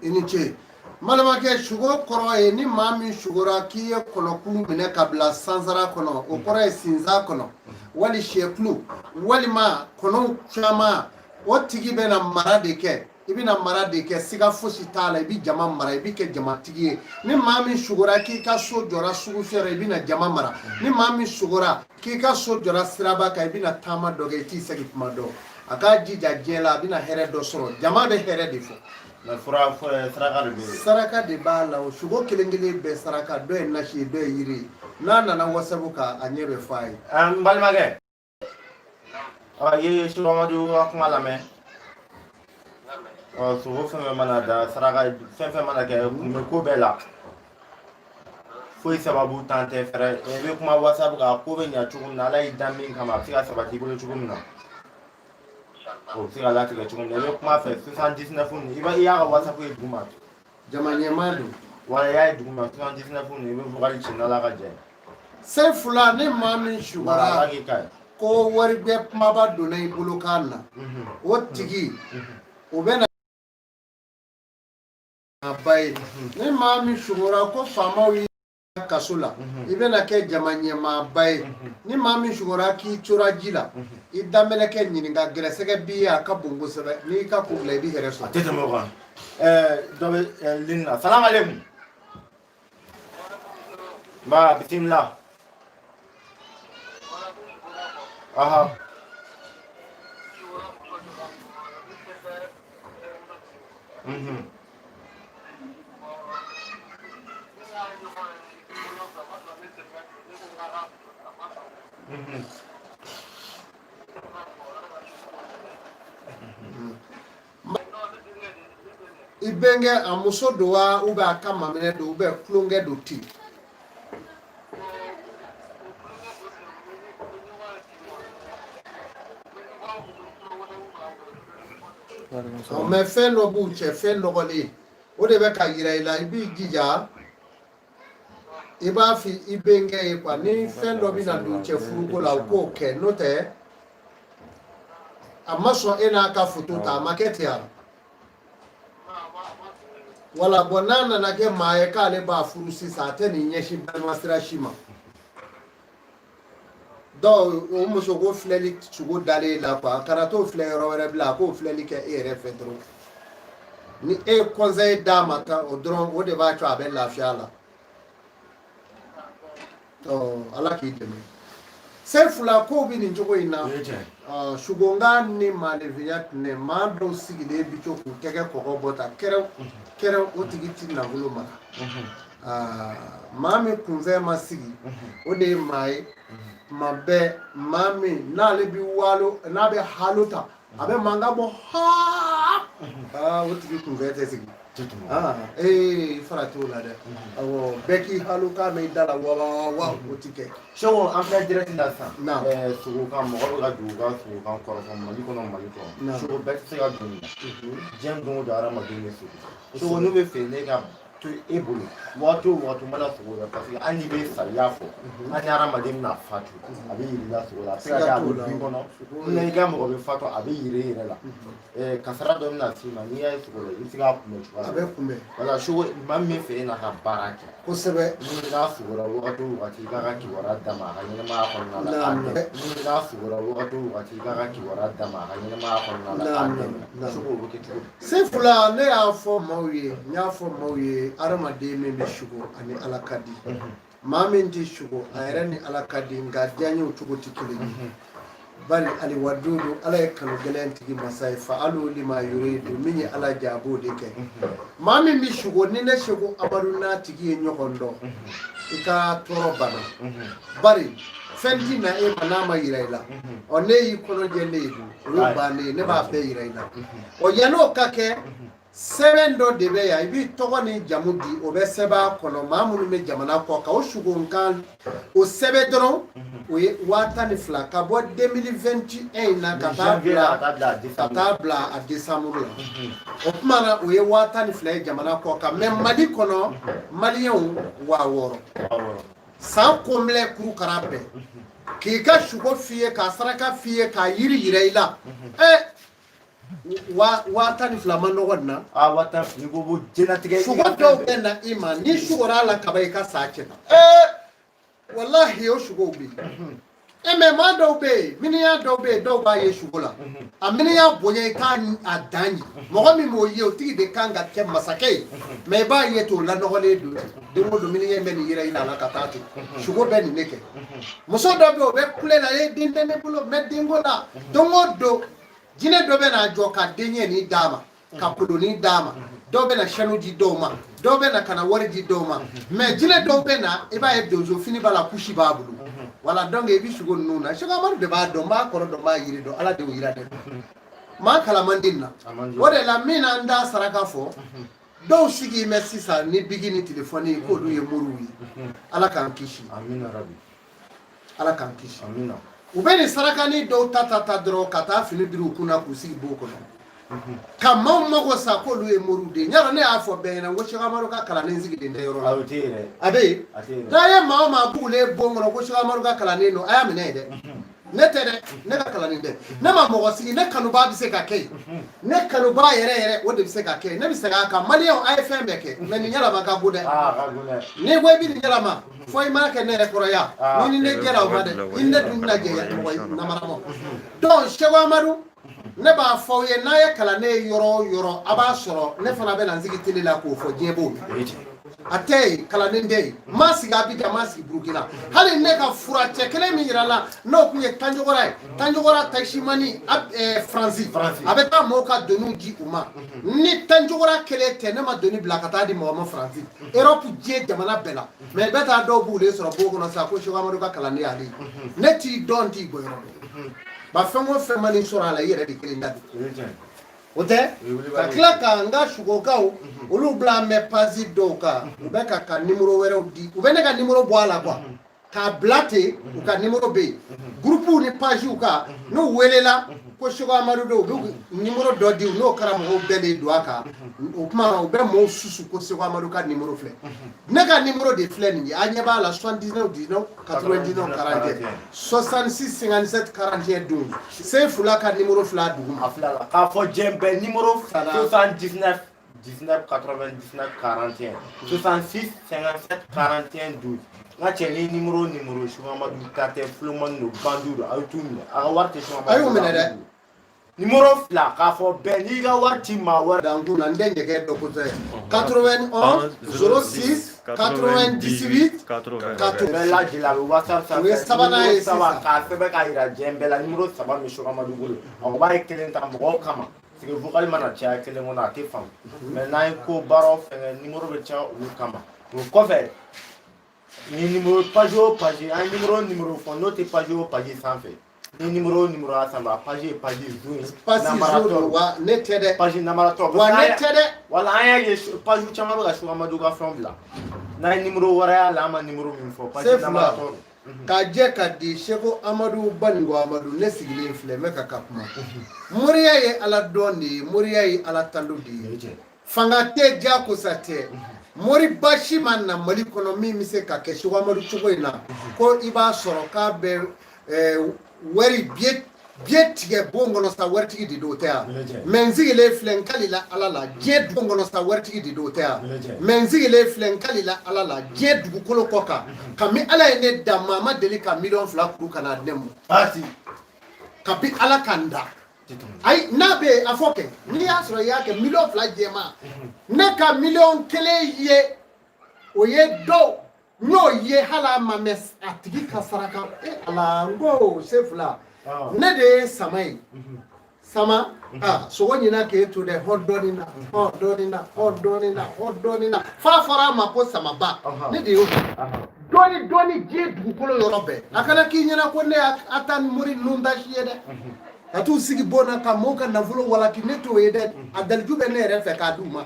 I ni ce, n balimakɛ. Sugo kɔrɔ ye, ni maa min sugora k'i ye kɔnɔkulu minɛ ka bila sansara kɔnɔ, o kɔrɔ ye sinsan kɔnɔ, wali sɛkulu, walima kɔnɔw caman, o tigi bɛna mara de kɛ. I bɛna mara de kɛ, siga fosi t'a la. I bɛ jama mara, i bɛ kɛ jamatigi ye. Ni maa min sugora k'i ka so jɔra sugu fiyɛ, i bɛna jama mara. Ni maa min sugora k'i ka so jɔra siraba kan, i bɛna taama dɔ kɛ, i t'i segin kuma dɔn. A k'a jija diɲɛ la, a bɛna hɛrɛ dɔ sɔrɔ. Jama bɛ hɛrɛ de fɔ. Mais fura saraka de bɛ yen. Saraka de b'a la. O sugo kelen kelen bɛɛ saraka, dɔ ye nasi ye, dɔ ye yiri ye. N'a nana WhatsApp kan, a ɲɛ bɛ fɔ a ye. N balimakɛ, i ye Seko Amadu ka kuma lamɛn. Ɔ, sogo fɛn fɛn mana da saraka, fɛn fɛn mana kɛ, kun bɛ ko bɛɛ la, foyi sababu tan tɛ fɛrɛ. I bɛ kuma WhatsApp kan, ko bɛ ɲa cogo min na, Ala y'i da min kama, a bɛ se ka sabati i bolo cogo min na, o bɛ se ka latigɛ cogo min na. I bɛ kuma fɛ 79 nin, i y'a ka WhatsApp ye duguma. Jama ɲɛmaa don. Wala, i y'a ye duguma 79 nin, i bɛ vocal ci n'Ala ka jɛ ye. Sefula, ni maa min sugora ko waribɛ kumaba donna i bolo k'a na, o tigi o bɛ na ba ye. Ni maa min sugora ko faamaw y'i kaso la, i bɛna kɛ jama ɲɛmaaba ye. Ni maa min sugora k'i cora ji la, i damɛlɛkɛ ɲininka, gɛrɛsɛgɛ b'i ye, a ka bon kosɛbɛ. N'i ka ko bila, i bɛ hɛrɛ sɔrɔ. A tɛ tɛmɛ o kan. Dɔ bɛ ligne na. Salamu aleykum. Ba, bisimila. Aha. I bɛnkɛ, a muso don wa, ou bien a ka maminɛ don, ou bien tulonkɛ don ten? Mais fɛn dɔ b'u cɛ, fɛn nɔgɔlen, o de bɛ ka yira i la. I b'i jija, i b'a fɔ i bɛnkɛ ye quoi, ni fɛn dɔ bɛna don cɛ furuko la, o k'o kɛ. N'o tɛ, a ma sɔn e n'a ka foto ta, a ma kɛ ten wa? Wala, bon, n'a nana kɛ maa ye k'ale b'a furu sisan, a tɛ nin ɲɛsin balima sira si ma. Donc o muso ko filɛli sugo dalen la quoi, a kana t'o filɛ yɔrɔ wɛrɛ bila, a k'o filɛli kɛ e yɛrɛ fɛ dɔrɔn. Ni e ye conseil d'a ma tan, o dɔrɔn, o de b'a to a bɛ lafiya la. Ala k'i dɛmɛ. Sefula kow bɛ nin cogo in na. Sugonkan ni maalefinya tɛnɛ, maa dɔw sigilen bi to k'u tɛgɛ kɔgɔ bɔ ta kɛrɛw kɛrɛw, o tigi ti nafolo mara. Maa min kunfɛn ma sigi, o de ye maa ye tuma bɛɛ, maa min n'ale bi waalo, n'a bɛ halo ta, a bɛ mankan bɔ haa, o tigi kunfɛn tɛ sigi. Ee, fara t'o la dɛ. Awɔ, bɛɛ k'i halo k'a mɛn i da la wa wa, o ti kɛ. Seko, an filɛ direct la sisan. Sogokan, mɔgɔ bɛ ka don u ka sogokan kɔrɔfɔ Mali kɔnɔ, Mali kɔnɔ. Sogo bɛɛ tɛ se ka don nin na. Diɲɛ don o don, hadamadenw bɛ sogo. Sogo n'u bɛ fɛ ne ka to e bolo waati o waati, mana sogo la, parce que hali n'i bɛ saliya fɔ, hali ni hadamaden bɛna fatu, a bɛ yir'i la sogo la. A bɛ se ka kɛ a bɛ du kɔnɔ, ni i ka mɔgɔ bɛ fatu, a bɛ yir'i yɛrɛ la. Kasara dɔ bɛna s'i ma, n'i y'a ye sogo la, i bɛ se k'a kunbɛn cogoya A bɛ kunbɛn. Wala sogo, maa min bɛ fɛ e n'a ka baara kɛ. Ni n'a sogora wagati o wagati, i k'a ka kibaruya d'a ma a ka ɲɛnamaya kɔnɔna la, k'a dɛmɛ. Ni n'a sogora wagati o wagati, i k'a ka kibaruya d'a ma a ka ɲɛnamaya kɔnɔna la, k'a dɛmɛ. Sogo, o bɛ kɛ cogo di? Sefula, ne y'a fɔ maaw ye, n y'a fɔ maaw ye, hadamaden min bɛ sugo ani Ala ka di, maa min tɛ sugo, a yɛrɛ ni Ala ka di, nka diyaɲɛw cogo tɛ kelen ye. Bari aliwadudu, Ala ye kanu gɛlɛn tigi masa ye, fa alu lima yuridu, min ye Ala ja, a b'o de kɛ. Maa min bɛ sugo, ni ne Seko Amadu n'a tigi ye ɲɔgɔn dɔn, i ka tɔɔrɔ banna. Bari fɛn ti na e ma n'a ma yira i la. Ɔ, ne y'i kɔnɔ jɛ ne ye dun, o y'o bannen ye, ne b'a bɛɛ yira i la. Ɔ, yann'o ka kɛ, sɛbɛn dɔ de bɛ yan, i b'i tɔgɔ ni jamu di, o bɛ sɛbɛn a kɔnɔ. Maa minnu bɛ jamana kɔ kan, o sugonkan o sɛbɛn dɔrɔn, o ye 12,000 ka bɔ 2021 in na ka taa bila a décembre la. O tuma na, o ye 12,000 ye jamana kɔ kan. Mais Mali kɔnɔ, maliyɛnw, 6000. San complet, kurukara bɛɛ k'i ka sugo f'i ye, k'a saraka f'i ye, k'a yiri yira i la, ɛ, 12,000 ma nɔgɔ nin na. Aa, 12,000, n'i ko ko diɲɛlatigɛ. Sugo dɔw bɛ na i ma, ni sugora a la kaba, i ka sa cɛ na. Walahi, o sugow bɛ yen. E mɛ, maa dɔw bɛ yen, miniya dɔw bɛ yen, dɔw b'a ye sugo la, a miniya bonya, i t'a a dan ye. Mɔgɔ min b'o ye, o tigi de kan ka kɛ masakɛ ye. Mɛ i b'a ye ten, o lanɔgɔlen don ten. Don o don, miniya in bɛ nin yira i la ka taa ten, sugo bɛ nin de kɛ. Muso dɔ bɛ yen, o bɛ kule la, e den tɛ ne bolo, n bɛ denko la. Don o don, jinɛ dɔ bɛ n'a jɔ ka den ɲɛ d'a ma, ka koloni d'a ma. Dɔw bɛ na sanu di dɔw ma, dɔw bɛ na ka na wari di dɔw ma. Mɛ jinɛ dɔw bɛ na, i b'a ye donso fini b'a la, kusi b'a bolo. Wala, donc i bɛ sugo ninnu na, Seko Amadu de b'a dɔn, n b'a kɔrɔ dɔn, n b'a yiri dɔn, Ala de y'o yira ne maa kala man di nin na. O de la, min na n t'a saraka fɔ, dɔw sigi mɛ sisan ni bigi ni telefɔni k'olu ye moriw ye. Ala k'an kisi. Ala k'an kisi. U bɛ nin sarakani dɔw ta ta ta dɔrɔn ka taa fini biri u kunna k'u sigi bon kɔnɔ ka maaw mago sa k'olu ye moriw de ye. Yɔrɔ ne y'a fɔ bɛɛ ɲɛna n ko Seko Amadu ka kalanden sigilen tɛ yɔrɔ la. A bɛ yen. N'a ye maa o maa bugulen bon kɔnɔ ko Seko Amadu ka kalanden don, a y'a minɛ yen dɛ. Ne tɛ dɛ, ne ka kalanden tɛ, ne ma mɔgɔ sigi. Ne kanubaa bɛ se ka kɛ yen, ne kanubaa yɛrɛ yɛrɛ, o de bɛ se ka kɛ yen. Ne bɛ segin a kan, maliyɛnw, a ye fɛn bɛɛ kɛ, mɛ nin yɛlɛma ka go dɛ. N'i ko i bɛ nin yɛlɛma, fo i m'a kɛ ne yɛrɛ kɔrɔ yan. Ni ne jɛra o ma dɛ, i ni ne dun bɛna jɛ mɔgɔ namara ma. Donc Seko Amadu, ne b'a fɔ aw ye, n'a ye kalanden ye yɔrɔ o yɔrɔ, a b'a sɔrɔ ne fana bɛ na n sigi télé la k'o fɔ, diɲɛ b'o mɛn. A tɛ yen, kalanden tɛ yen. N m'a sigi Abidjan, n m'a sigi Burukina. Hali ne ka fura cɛ kelen min yira la, n'o tun ye Tanjogora ye, Tanjogora taximani, Faransi, a bɛ taa mɔgɔw ka doniw di u ma. Ni Tanjogora kelen tɛ, ne ma doni bila ka taa di mɔgɔ ma Faransi, Europe, diɲɛ jamana bɛɛ la. Mɛ i bɛ taa dɔw b'u sɔrɔ bon kɔnɔ sa ko Seko Amadu ka kalanden y'ale ye. Ne t'i dɔn, n t'i bɔ yɔrɔ dɔn. Ba fɛn o fɛn ma n'i sɔrɔ a la, i yɛrɛ de kelen da don o tɛ. Ka tila ka n ka sugokaw olu bila an bɛ page dɔw kan, u bɛ ka nimoro wɛrɛw di, u bɛ ne ka nimoro bɔ a la quoi, k'a bila ten. U ka nimoro bɛ yen gurupuw ni pagew kan. N'u welela ko Seko Amadu don, u bɛ nimoro dɔ di, n'o karamɔgɔw bɛɛ de don a kan. O tuma, u bɛ mɔɔw susu ko Seko Amadu ka nimoro filɛ. Ne ka nimoro de filɛ nin ye, a ɲɛ b'a la: 79 19 99 41, 66 57 41 12. Sefula ka nimoro filɛ a duguma. A filɛ la k'a fɔ diɲɛ bɛɛ, nimoro 79 19 99 41, 66 57 41 12. N ka cɛ, ni nimoro Seko Amadu ta tɛ, filomani don, bandiw don, a ye t'u minɛ, a ka wari tɛ Seko Amadu. A y'u minɛ dɛ. Nimoro fila k'a fɔ bɛɛ, n'i ka wari ci maa wɛrɛ. Dankun na, n tɛ ɲɛgɛn dɔ kosɛbɛ. 91 06. 98 80. 80. Bɛɛ lajɛlen a bɛ WhatsApp sanfɛ. O ye sabanan ye numéro 3 sisan. K'a sɛbɛn k'a yira diɲɛ bɛɛ la, numéro 3 bɛ Seko Amadu bolo. A ko b'a ye kelen ta mɔgɔw kama. Parce que vocal mana caya kelen kɔnɔ, a tɛ faamu. Mais n'an ye ko baaraw fɛngɛ, numéro bɛ caya olu kama. O kɔfɛ, ni numéro page o page, an ye numéro o numéro fɔ, n'o tɛ page o page sanfɛ. Ni numéro o numéro y'a sanfɛ, a page ye page zone ye. Pasi zo don wa ne tɛ dɛ. Page namaratɔ. Wa ne tɛ dɛ. Wala an y'a ye page caman bɛ ka Seko Amadu ka fɛnw bila. N'an ye numéro wɛrɛ y'a la, an ma numéro min fɔ, page Sefula. namaratɔ don. K'a jɛ ka di Seko Amadu Baninko Amadu, ne sigilen filɛ n bɛ ka kuma. Moriya ye Ala dɔn de ye, moriya ye Ala tando de ye. Fanga tɛ, jakosa tɛ. Moriba si ma na Mali kɔnɔ min bɛ se ka kɛ Seko Amadu cogo in na, ko i b'a sɔrɔ k'a bɛ wari biye tigɛ bon kɔnɔ sa, waritigi de don, o tɛ yan. Mais n sigilen filɛ, n kalila Ala la diɲɛ dugu kɔnɔ sa, waritigi de don, o tɛ yan. Mais n sigilen filɛ, n kalila Ala la diɲɛ dugukolo kɔ kan, kabi Ala ye ne da, maa ma deli ka miliyɔn 2 kuru ka n'a di ne ma. Kabi Ala ka n da, ayi, n'a bɛ yen, a fɔ kɛ n'i y'a sɔrɔ i y'a kɛ miliyɔn 2 jɛman. Ne ka miliyɔn 1 ye, o ye dɔw n y'o ye, hali a ma mɛn a tigi ka saraka. E Ala, n ko Sefula, ne de ye sama ye. Sama aa, sogo ɲina k'e to dɛ, hɔn dɔɔnin na, hɔn dɔɔnin na, hɔn dɔɔnin na, hɔn dɔɔnin na, f'a fɔra a ma ko samaba. Ne de y'o dɔɔni dɔɔni diɲɛ dugukolo yɔrɔ bɛɛ. A kana k'i ɲɛna ko ne y'a ta mori nundasi ye dɛ, ka t'u sigi bon na ka mɔɔw ka nafolo walaki, ne t'o ye dɛ. A daliju bɛ ne yɛrɛ fɛ k'a d'u ma,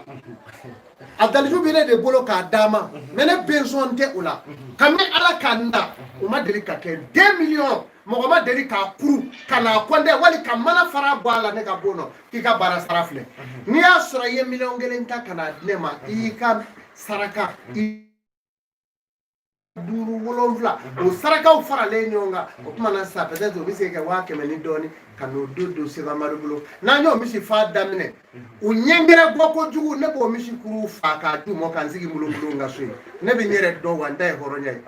a daliju bɛ ne de bolo k'a d'a ma, mais ne bensɔn tɛ o la. Kabini Ala ka n da, o ma deli ka kɛ. 2 millions, mɔgɔ ma deli k'a kuru ka n'a kɔndɛ wali ka mana fara bɔ a la ne ka bon nɔ k'i ka baara sara filɛ. N'i y'a sɔrɔ i ye miliyɔn 1 ta ka n'a di ne ma, i y'i ka saraka i duuru wolonfila, o sarakaw faralen ɲɔgɔn kan, o tuma na sisan peut-être o bɛ se ka kɛ 100 000 ni dɔɔnin ka n'o don Seko Amadu bolo. N'an y'o misi fa daminɛ, u ɲɛngɛrɛ bɔ kojugu, ne b'o misi kuru fa k'a d'u ma ka n sigi mulumulu n ka so yen. Ne bɛ n yɛrɛ dɔn wa, n ta ye hɔrɔnya ye.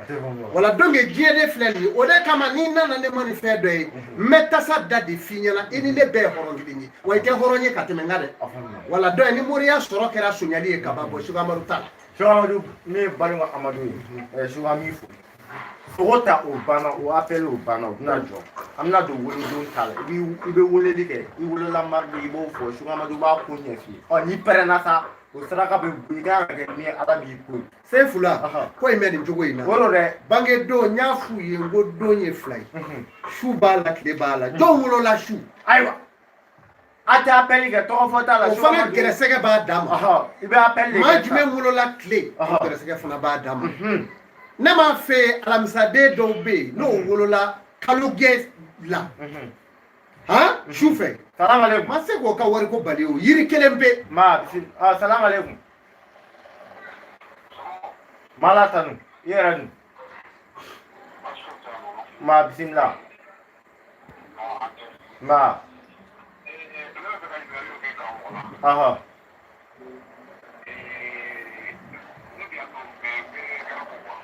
Wala donc diɲɛ de filɛ nin ye, o de kama n'i nana ne ma ni fɛn dɔ ye, n bɛ tasa da de f'i ɲɛna. I ni ne bɛɛ ye hɔrɔn kelen ye wa, i tɛ hɔrɔn ye ka tɛmɛ n kan dɛ. Wala donc ni moriya sɔrɔ kɛra sonyali ye ka ban, bɔ Seko Amadu ta la. Seko Amadu, ne ye Baninko Amadu ye. Seko, an b'i fo. Sogo ta, o banna, o appel o banna, o bɛna jɔ. An bɛna don wolodon ta la. I bɛ weleli kɛ, i wolola mardi, i b'o fɔ. Seko Amadu b'a ko ɲɛ f'i ye. Ɔ, n'i pɛrɛnna sa, o saraka bɛ bɔ, i kan ka kɛ min ye, Ala b'i ko ye. Sefula, ko in bɛ nin cogo in na. O don dɛ. Bange don, n y'a f'u ye n ko don ye fila ye, su b'a la, tile b'a la. Jɔn wolola su? Ayiwa, a tɛ appel kɛ, tɔgɔ fɔ t'a la. O fana gɛrɛsɛgɛ b'a d'a ma. I bɛ appel de kɛ. Maa jumɛn wolola tile, o gɛrɛsɛgɛ fana b'a d'a ma. Ne m'a fɛ yen, alamisaden dɔw bɛ yen n'o wolola kalo gɛn la han su fɛ. Salam aleykum. Ma se k'o ka wariko bali, o yiri kelen pe. Ma bisimila. Salam aleykum. Mala tanu, i yɛrɛ dun? Ma bisimila. Ma. Aha.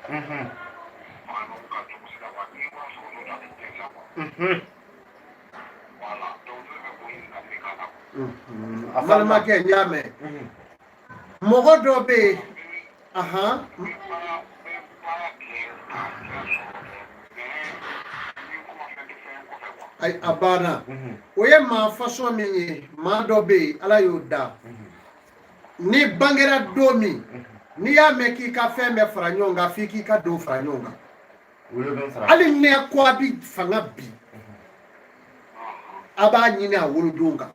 Mhm. Mhm. Balimakɛ, n y'a mɛn. Mɔgɔ dɔ bɛ yen, ahan. Ayi, a banna. O ye maa fasɔn min ye, maa dɔ bɛ yen, Ala y'o da. N'i bangera don min, n'i y'a mɛn k'i ka fɛn bɛɛ fara ɲɔgɔn kan, f'i k'i ka don fara ɲɔgɔn kan. Hali ni ko a bi fanga bi, a b'a ɲini a wolodon kan.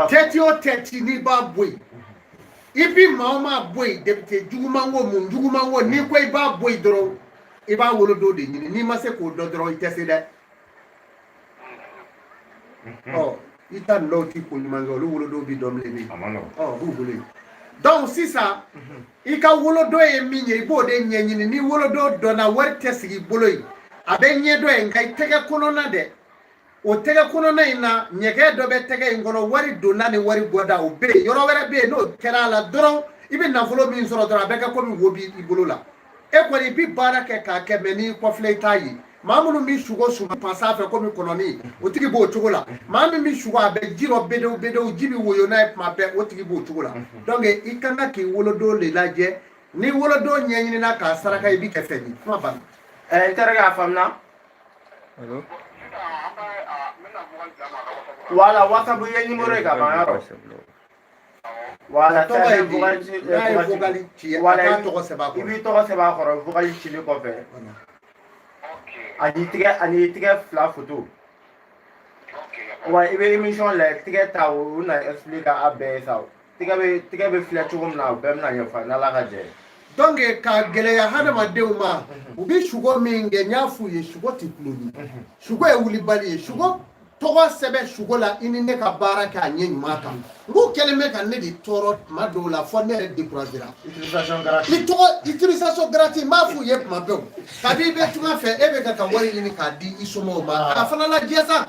Tɛti o tɛti, n'i b'a bɔ yen, i bi maa o maa bɔ yen, député juguman ko mun juguman ko, n'i ko i b'a bɔ yen dɔrɔn, i b'a wolodon de ɲini. N'i ma se k'o dɔn dɔrɔn, i tɛ se dɛ. Ɔ, i ta nin dɔw ti ko ɲuman kɛ, olu wolodon bi dɔn bilen de. Ɔ, u b'u bolo yen. Donc sisan, i ka wolodon ye min ye, i b'o de ɲɛɲini. Ni wolodon dɔnna, wari tɛ sigi i bolo yen, a bɛ ɲɛdɔn yen, nka i tɛgɛ kɔnɔna dɛ, o tɛgɛ kɔnɔna in na, ɲɛgɛn dɔ bɛ tɛgɛ in kɔnɔ, wari donna ni wari bɔda o bɛ yen. Yɔrɔ wɛrɛ bɛ yen, n'o kɛra a la dɔrɔn, i bɛ nafolo min sɔrɔ dɔrɔn, a bɛ kɛ komi wo b'i bolo la. E kɔni i bɛ baara kɛ k'a kɛ, mɛ n'i kɔfilɛ i t'a ye. Maa minnu bɛ sugo suma pan sanfɛ komi kɔnɔni, o tigi b'o cogo la. Maa min bɛ sugo, a bɛ ji rɔ bedew bedew, ji bɛ woyo n'a ye tuma bɛɛ, o tigi b'o cogo la. Donc i ka kan k'i wolodon de lajɛ. Ni wolodon ɲɛɲinina k'a saraka, i bɛ kɛ fɛn ye. Kuma banna. N terikɛ, a faamuna. Voilà, WhatsApp i ye numéro ye ka ban yɔrɔ. Voilà, tɔgɔ ye di? N'a ye vocal ci, a k'a tɔgɔ sɛbɛn a I kɔrɔ. B'i tɔgɔ sɛbɛn a kɔrɔ vocal cili kɔfɛ. Ani tigɛ fila photo. Wa i bɛ émission lajɛ, tigɛ ta o na expliquer a bɛɛ ye sa. Tigɛ bɛ filɛ cogo min na, o bɛɛ bɛna ɲɛfɔ n'Ala ka jɛ ye. Donc k'a gɛlɛya hadamadenw ma, u bɛ sugo min kɛ, n y'a f'u ye, sugo tɛ kuloni, sugo ye wulibali ye. Sugo tɔgɔ sɛbɛn sugo la, i ni ne ka baara kɛ a ɲɛ ɲuman kan. N k'u kɛlen bɛ ka ne de tɔɔrɔ tuma dɔw la, fɔ ne yɛrɛ découragera. Utilisation gratuite. I tɔgɔ utilisation gratuite, n b'a f'u ye tuma bɛɛ, o kabi i bɛ tunga fɛ, e bɛ ka wari ɲini k'a di i somɔgɔw ma, a fana lajɛ sa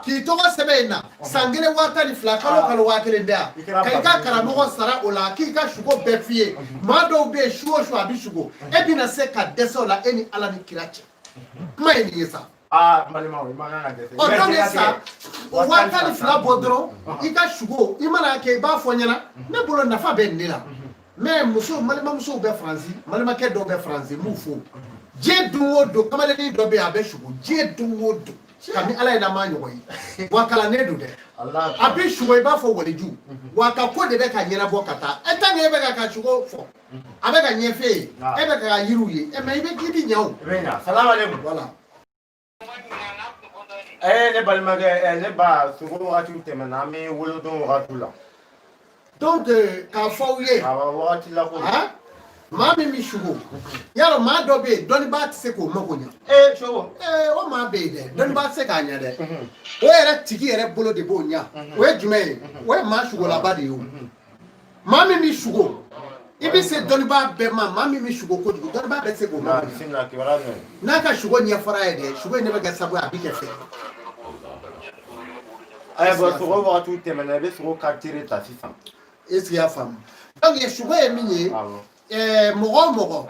k'i tɔgɔ sɛbɛn yen na, san kelen 12,000, kalo kalo 1000 tɛ yan, ka i ka karamɔgɔ sara o la, k'i ka sugo bɛɛ f'i ye. Maa dɔw bɛ yen, su o su a bɛ sugo, e bɛna se ka dɛsɛ o la, e ni Ala ni kira cɛ. Kuma ye nin ye sa. Aa, n balimaw, i man kan ka dɛsɛ. Ɔ, donc sa o 12,000 bɔ dɔrɔn, i ka sugo, i mana kɛ, i b'a fɔ n ɲɛna, ne bolo nafa bɛ nin de la. Mais muso, balimamusow bɛ Faransi, balimakɛ dɔw bɛ Faransi, n b'u fo. Diɲɛ don o don, kamalennin dɔ bɛ yen, a bɛ sugo diɲɛ don o don, kabini Ala ye n'a ma ɲɔgɔn ye, wa kalannen don dɛ. A bɛ sugo i b'a fɔ waliju, wa a ka ko de bɛ ka ɲɛnabɔ ka taa. E tant que e bɛ ka sugo fɔ, a bɛ ka ɲɛf'e ye, e bɛ ka yiriw ye, e mais i bɛ k'i bɛ ɲɛ o. I bɛ ɲa. Salamu aleykum. Voilà. Ne balimakɛ, ne ba, sugo wagatiw tɛmɛna, an bɛ wolodon wagatiw la. Donc k'a fɔ aw ye. Awɔ, wagati la ko. Maa min bɛ sugo, yarɔ, maa dɔ bɛ yen, dɔnnibaa tɛ se k'o mako ɲɛ. Ee, sogo. Ee, o maa bɛ yen dɛ, dɔnnibaa tɛ se k'a ɲɛ dɛ. O yɛrɛ tigi yɛrɛ bolo de b'o ɲɛ. O ye jumɛn ye? O ye maa sugolaba de ye. O maa min bɛ sugo, i bɛ se dɔnnibaa bɛɛ ma. Maa min bɛ sugo kojugu, dɔnnibaa bɛɛ tɛ se k'o mako ɲɛ. Bisimila, kibaruya jumɛn? N'a ka sugo ɲɛfɔra ye dɛ, sugo in ne bɛ kɛ sababu ye a bɛ kɛ fɛn. Ayi, bon, sogo wagatiw tɛmɛna, i bɛ sogo quartier ta sisan. Est ce que i y'a faamu? Donc sugo ye min ye, mɔgɔ o mɔgɔ,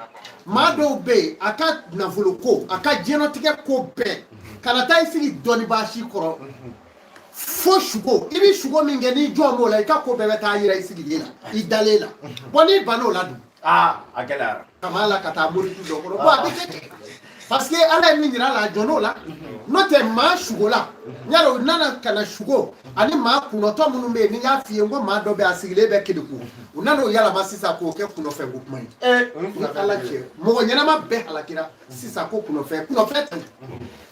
maa dɔw bɛ yen, a ka nafolo ko, a ka diɲɛlatigɛ ko bɛɛ, kana taa i sigi dɔnnibaa si kɔrɔ fo sugo. I bɛ sugo min kɛ, n'i jɔn b'o la, i ka ko bɛɛ bɛ taa yira i sigilen la, i dalen la. Bon, n'i bann'o la dun? Aa, a gɛlɛyara. Kama la ka taa moritu dɔ kɔrɔ. Bon, a bɛ kɛ ten parce que Ala ye min yira a la, a jɔn'o la. N'o tɛ, maa sugo la, yala o nana ka na sugo ani maa kunnɔtɔ minnu bɛ yen, ni n y'a f'i ye n ko maa dɔ bɛ yen, a sigilen bɛ Keleku, u nana o yɛlɛma sisan k'o kɛ kunnafɛnko kuma ye. Ni Ala cɛ, mɔgɔ ɲɛnama bɛɛ halakira sisan ko kunnafɛn. Kunnafɛn tɛ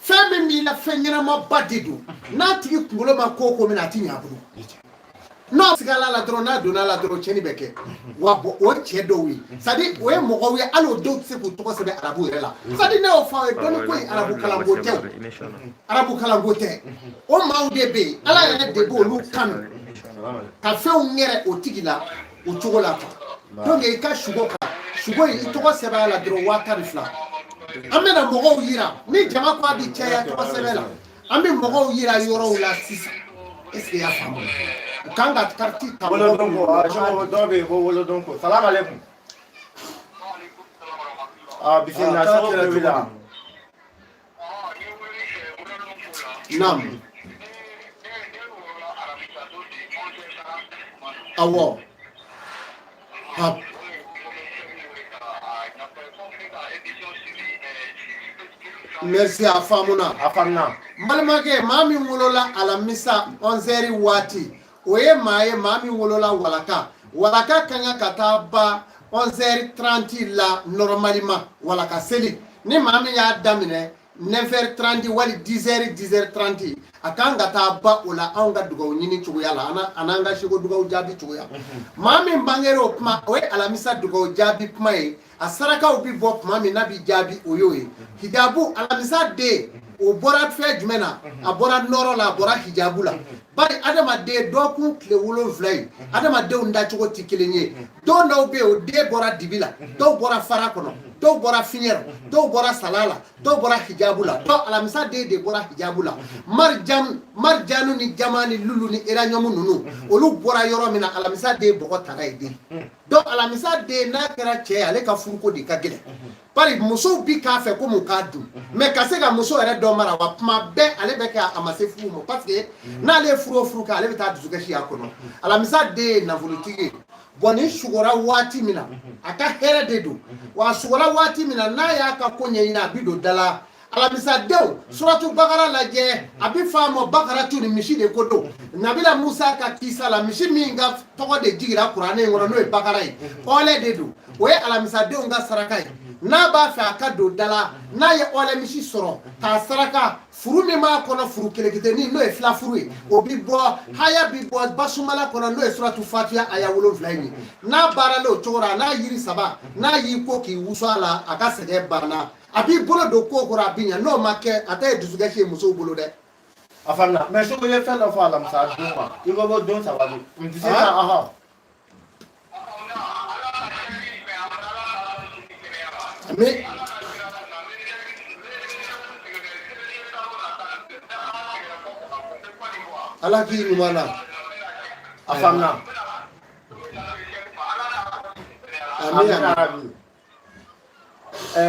fɛn min b'i la, fɛn ɲɛnamaba de don. N'a tigi kunkolo ma ko o ko min na, a ti ɲɛ a bolo. N'o sigala la dɔrɔn, n'a donna la dɔrɔn, tiɲɛni bɛ kɛ. Wa bɔn, o cɛ dɔw ye, c'est à dire o ye mɔgɔw ye, hali o dɔw tɛ se k'u tɔgɔ sɛbɛn arabu yɛrɛ la. C'est à dire ne y'o fɔ aw ye, dɔnni ko in, arabu kalanko tɛ, o arabu kalanko tɛ. O maaw de bɛ yen, Ala yɛrɛ de b'olu kanu ka fɛnw ŋɛrɛ o tigi la o cogo la quoi. Donc i ka sugo kan, sugo in, i tɔgɔ sɛbɛn a la dɔrɔn, 12,000. An bɛna mɔgɔw yira ni jama ko a bɛ caya tɔgɔ sɛbɛn la, an bɛ mɔgɔw yira yɔrɔw la sisan. Est ce que i y'a faamu? U kan ka carte ta mɔgɔw Wolodon ko kun. Sogo dɔw bɛ yen ko wolodon ko. Salamu aleykum. Ah, bisimila. Ah, k'a Sogo kɛra kulo b'i la. cogo di? Naam, awɔ, ha. Merci, a faamuna. A faamuna. N balimakɛ, maa min wolola alamisa 11h waati, o ye maa ye, maa min wolola walaka, walaka ka kan ka taa ba 11h30 la normalement. Walaka seli, ni maa min y'a daminɛ 9h30 wali 10h, 10h30, a kan ka taa ba o la. Anw ka dugawu ɲini cogoya la, a n'an ka seko dugawu jaabi cogoya, maa min bangera o kuma, o ye alamisa dugawu jaabi kuma ye. A sarakaw bi bɔ tuma min n'a bi jaabi, o y'o ye. Hijabu alamisa den, o bɔra fɛn jumɛn na? A bɔra nɔrɔ la, a bɔra hijabu la. Bari adamaden dɔgɔkun tile 7 ye, adamadenw dacogo tɛ kelen ye. Don dɔw bɛ yen, o den bɔra dibi la, dɔw bɔra fara kɔnɔ, dɔw Dɔw bɔra fiɲɛ rɔ, dɔw bɔra sala la, dɔw bɔra hijabu la. Donc alamisa den de bɔra hijabu la. Marijamu, marijanu ni jama ni lulu ni uranium ninnu, olu bɔra yɔrɔ min na, alamisa den bɔgɔ tara yen den. Donc alamisa den, n'a kɛra cɛ ye, ale ka furuko de ka gɛlɛn, bari musow bi k'a fɛ ko mun k'a dun, mais ka se ka muso yɛrɛ dɔ mara wa. Kuma bɛɛ ale bɛ kɛ a ma se furu ma, parce que n'ale ye furu o furu kɛ, ale bɛ taa dusukasi a kɔnɔ. Alamisa den ye nafolotigi ye. Bon, ni sugora waati min na, a ka hɛrɛ de don wa. A sugora waati min na, n'a y'a ka ko ɲɛɲini, a bi don da la. Alamisadenw, suratu Bakara lajɛ, a bɛ f'a ma Bakara tu ni misi de ko don. Nabila Musa ka kisa la, misi min ka tɔgɔ de jigira kuranɛ in kɔnɔ, n'o ye Bakara ye, ɔlɛ de don. O ye alamisadenw ka saraka ye. N'a b'a fɛ a ka don da la, n'a ye ɔlɛ misi sɔrɔ k'a saraka, furu min b'a kɔnɔ, furu keleketeni, n'o ye fila furu ye, o bi bɔ, haya bi bɔ basumala kɔnɔ, n'o ye suratu Fatiya aya 7 in ye. N'a baaralen o cogo la, n'a yiri saba, n'a y'i ko k'i wusu a la, a ka sɛgɛn banna, a b'i bolo don ko kɔrɔ, a bi ɲɛ. N'o ma kɛ, a ta ye dusukasi ye musow bolo dɛ. A faamuna. Mais Soko, i ye fɛn dɔ fɔ alamisa don ma, i ko don saba don n tɛ se ka ɔhɔn. Mais Ala k'i ɲuman na. A faamuna. Ami, ami. Ami.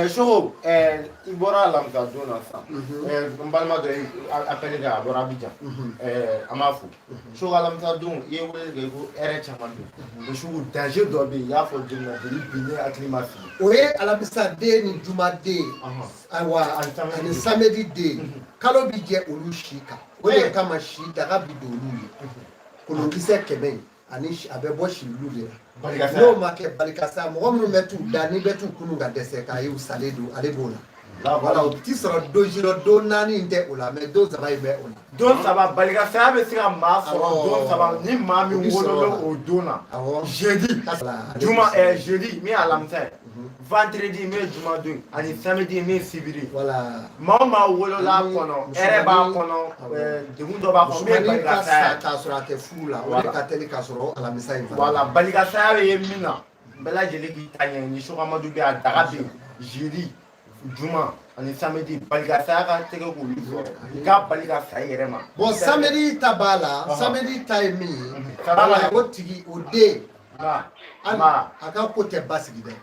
Soko, i bɔra alamisa don na sisan. N balima dɔ ye appel kɛ, a bɔra Abidjan. An b'a fo. Soko, alamisa don, i ye wele kɛ ko hɛrɛ caman don. Mais Soko, danger dɔ bɛ yen, i y'a fɔ don min na, jeli bin, ne hakili ma sigi. O ye alamisa den ni juma den, ayiwa, ani samedi den, kalo bi jɛ olu si kan. O de kama si daga bi don olu ye. Kolonkisɛ 100 in ani a bɛ bɔ sililu de la. N'o ma kɛ, balikasa, mɔgɔ minnu bɛ t'u da, n'i bɛ t'u kunun ka dɛsɛ k'a ye u salen don, ale b'o la. Wala o ti sɔrɔ don si rɔ, don naani in tɛ o la, mais don saba in bɛ o la. Don saba, balikasaya bɛ se ka maa sɔrɔ don saba, ni maa min wolola o don na. Jeudi, juma, jeudi min ye alamisa ye, vendredi min ye juma don, ani samedi min ye sibiri. Maa o maa wolola a kɔnɔ, hɛrɛ b'a kɔnɔ, degun dɔ b'a kɔnɔ, min ye balikasaya ye. K'a sɔrɔ a tɛ furu la, o de ka teli k'a sɔrɔ alamisa in fana. Wala, balikasaya bɛ ye min na, bɛɛ lajɛlen k'i ta ɲɛɲini. Soko Amadu bɛ a daga bɛ yen jeudi, juma ani samedi, balikasaya ka tɛgɛ k'olu sɔrɔ, i ka bali ka sa i yɛrɛ ma. Bon, samedi ta b'a la. Samedi ta ye min ye, wala, o tigi, o den, a ka ko tɛ basigi dɛ.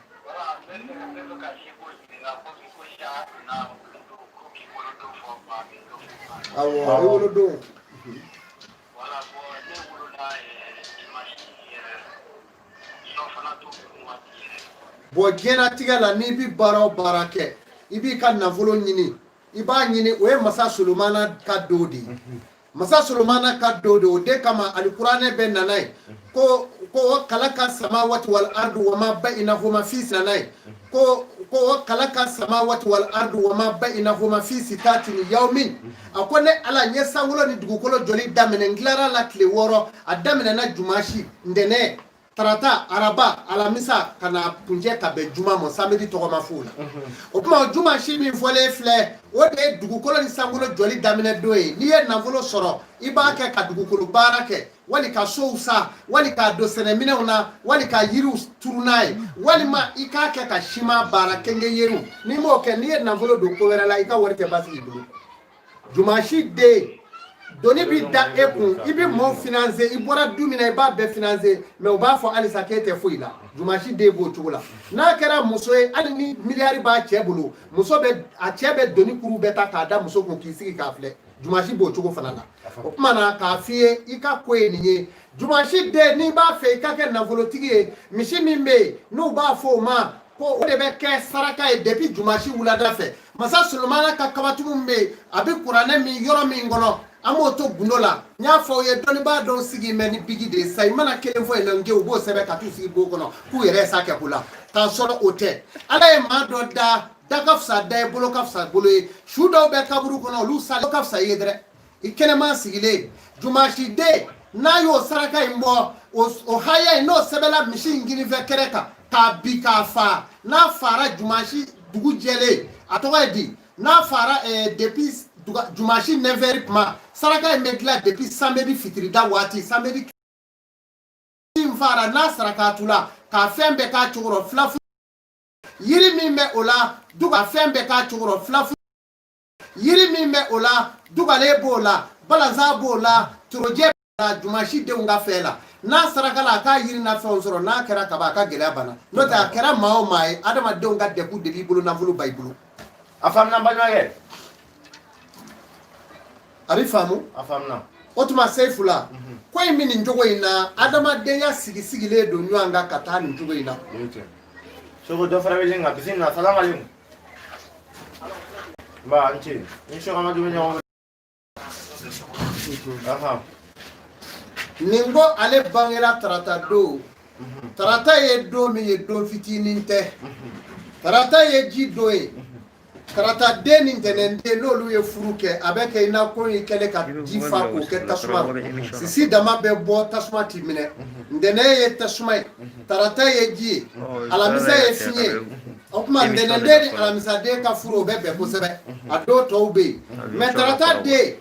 Awɔ, i wolodon. Bon, diɲɛlatigɛ la, n'i bi baara o baara kɛ, i b'i ka nafolo ɲini, i b'a ɲini, o ye masa Solomana ka don de ye. Masa Solomana ka don de, o de kama alikuranɛ bɛ nana ye ko kalaka samawati wal ardu wa ma bainahuma fi nana ye ko kalaka samawati wal ardu wa ma bainahuma fi sitatin yawmin. A ko ne Ala, n ye sankolo ni dugukolo jɔli daminɛ, n tilara la tile 6. A daminɛna jumasi, ntɛnɛn, tarata, araba, alamisa, ka na kuncɛ ka bɛn juma ma. Samedi tɔgɔ ma f'o la. O tuma, juma si min fɔlen filɛ, o de ye dugukolo ni sankolo jɔli daminɛ don ye. N'i ye nafolo sɔrɔ, i b'a kɛ ka dugukolo baara kɛ, wali ka sow sa, wali k'a don sɛnɛminɛnw na, wali ka yiriw turu n'a ye, walima i k'a kɛ ka siman baara, kenge yiriw. N'i m'o kɛ, n'i ye nafolo don ko wɛrɛ la, i ka wari tɛ basigi i bolo. Jumasi den, doni bi da e kun, i bɛ mɔɔw financer, i bɔra du min na, i b'a bɛɛ financer, mais u b'a fɔ halisa k'e tɛ foyi la. Jumasi den b'o cogo la. N'a kɛra muso ye, hali ni miliyari b'a cɛ bolo, muso bɛ a cɛ bɛ doni kuru bɛɛ ta k'a da muso kun k'i sigi k'a filɛ. Jumasi b'o cogo fana la. O tuma na, k'a f'i ye, i ka ko ye nin ye. Jumasi den, n'i b'a fɛ i ka kɛ nafolotigi ye, misi min bɛ yen n'u b'a fɔ o ma ko o de bɛ kɛ saraka ye depuis jumasi wulada fɛ, masa Solomana ka kabatugu min bɛ yen, a bɛ kuranɛ min yɔrɔ min kɔnɔ, an b'o to gundo la. N y'a fɔ aw ye, dɔnnibaa dɔw sigi mɛ ni bigi de ye sa, i mana kelen fɔ yen nɔ, u b'o sɛbɛn ka t'u sigi bon kɔnɔ k'u yɛrɛ sa kɛ ko la, k'a sɔrɔ o tɛ. Ala ye maa dɔ da, da ka fisa da ye, bolo ka fisa bolo ye. Su dɔw bɛ kaburu kɔnɔ, olu sa ka fisa i ye dɛrɛ, i kɛnɛma sigilen. Jumasi den, n'a y'o saraka in bɔ, o haya in, n'o sɛbɛnla misi in kininfɛ kɛrɛ kan k'a bi k'a fa, n'a fara jumasi dugu jɛlen, a tɔgɔ ye di, n'a fara depuis jumasi 9h tuma, saraka in bɛ dilan depuis samedi fitirida waati. Samedi in fara, n'a sarakatula k'a fɛn bɛɛ k'a cogo rɔ, fila Yiri min bɛ o la, duga fɛn bɛɛ k'a cogo rɔ fila. Yiri min bɛ o la, dugalen b'o la, balanzan b'o la, torojɛ b'o la, jumasi denw ka fɛn la. N'a saraka la, a k'a yiri na fɛnw sɔrɔ. N'a kɛra kaban, a ka gɛlɛya banna. N'o tɛ, a kɛra maa o maa ye, adamadenw ka dɛkun de b'i bolo, nafolo ba i bolo. A faamuna, n balimakɛ. A bɛ faamu. A faamuna. O tuma, Seyifula, ko in bɛ nin cogo in na, adamadenya sigi sigilen don ɲɔgɔn kan ka taa nin cogo in na. Soko dɔ fana bɛ yen nka bisimila. Salamu aleykum. Nba, n ce ni Seko Amadu bɛ ɲɔgɔn bolo. Nin ko ale bangera tarata don. Tarata ye don min ye, don fitinin tɛ. Tarata ye ji don ye. Tarata den ni ntɛnɛn den, n'olu ye furu kɛ, a bɛ kɛ i n'a ko i kɛlen ka ji fa k'o kɛ tasuma rɔ. Sisi dama bɛ bɔ, tasuma t'i minɛ. Ntɛnɛn ye tasuma ye, tarata ye ji ye, alamisa ye fiɲɛ ye. O tuma, ntɛnɛnden ni alamisaden ka furu, o bɛ bɛn kosɛbɛ. A dɔw tɔw bɛ yen, mais tarata den,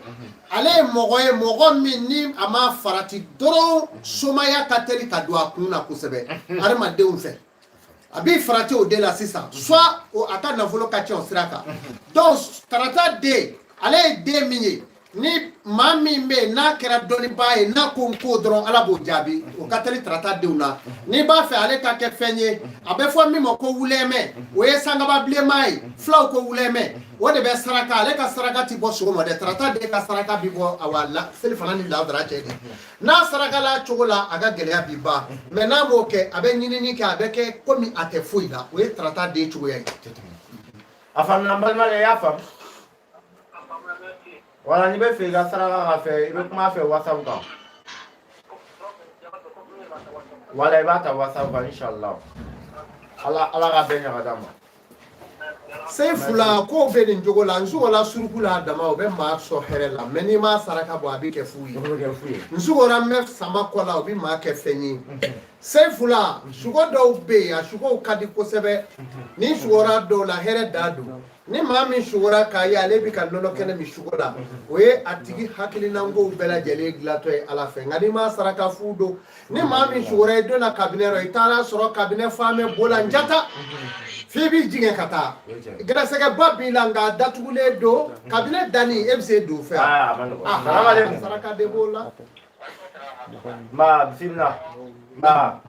ale ye mɔgɔ ye, mɔgɔ min ni a ma farati dɔrɔn, somaya ka teli ka don a kun na kosɛbɛ adamadenw fɛ. A b'i farati o de la sisan, soit a ka nafolo ka ca o sira kan. Donc tarata den, ale ye den min ye, ni maa min bɛ yen n'a kɛra dɔnnibaa ye, n'a ko n ko dɔrɔn, Ala b'o jaabi. O ka teli tarata denw na. N'i b'a fɛ ale ka kɛ fɛn ye, a bɛ fɔ min ma ko wulɛmɛ, o ye sankaba bilenman ye. Fulaw ko wulɛmɛ, o de bɛ saraka. Ale ka saraka ti bɔ sogo ma dɛ. Tarata den ka saraka bi bɔ awa la selifana ni lasara cɛ de. N'a saraka la cogo la, a ka gɛlɛya bi ban. Mais n'a m'o kɛ, a bɛ ɲinini kɛ, a bɛ kɛ komi a tɛ foyi la. O ye tarata den cogoya ye. A faamuna, n balimakɛ, i y'a faamu. Wala n'i bɛ fɛ i ka saraka ka fɛ, i bɛ kuma a fɛ WhatsApp kan. Wala i b'a ta WhatsApp kan, inshallah. Ala Ala ka bɛɛ ɲaga d'an ma. Seyifula, kow bɛ nin cogo la. N sugora suruku la a dama, o bɛ maa sɔn hɛrɛ la, mais n'i m'a saraka bɔ, a bɛ kɛ fu ye. O bɛ kɛ fu ye. N sugora n bɛ sama kɔ la, o bɛ maa kɛ fɛn ye. Seyifula, sugo dɔw bɛ yen, a sugow ka di kosɛbɛ. Ni sugora dɔw la, hɛrɛ dan don. Ni maa min sugora k'a ye ale bɛ ka nɔnɔ kɛnɛ min sugo la, o ye a tigi hakilinankow bɛɛ lajɛlen dilatɔ ye Ala fɛ. Nka n'i m'a saraka, fu don. Ni maa min sugora i donna kabinɛ rɔ, i taara sɔrɔ kabinɛ faamɛ bola njata f'i b'i jigin ka taa, gɛrɛsɛgɛba b'i la, nka a datugulen don kabinɛ danni, e bɛ se don fɛ. Aa, a ma nɔgɔn. Salamu aleykum. Saraka de b'o la. Nba, bisimila. Nba.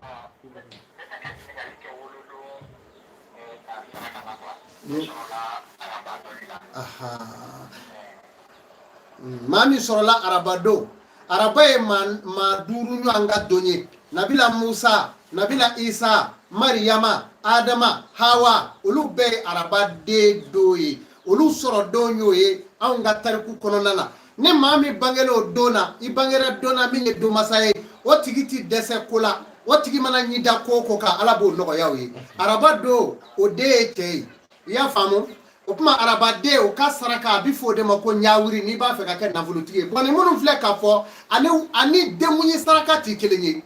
Maa min sɔrɔla araba don, araba ye maa duuru ɲɔgɔn ka don ye: Nabila Musa, Nabila Isa, Mariyama, Adama, Hawa. Olu bɛɛ ye araba den don ye. Olu sɔrɔ don y'o ye anw ka tariku kɔnɔna na. Ni maa min bangera o don na, i bangera don na min ye donmasa ye, o tigi ti dɛsɛ ko la. O tigi mana ɲi da ko o ko kan, Ala b'o nɔgɔya o ye. Araba don, o den ye cɛ ye, i y'a faamu? O tuma, arabaden, o ka saraka, a bɛ fɔ o de ma ko ɲawuri. N'i b'a fɛ ka kɛ nafolotigi ye, bon, ni minnu filɛ k'a fɔ, ani denkundi saraka tɛ kelen ye.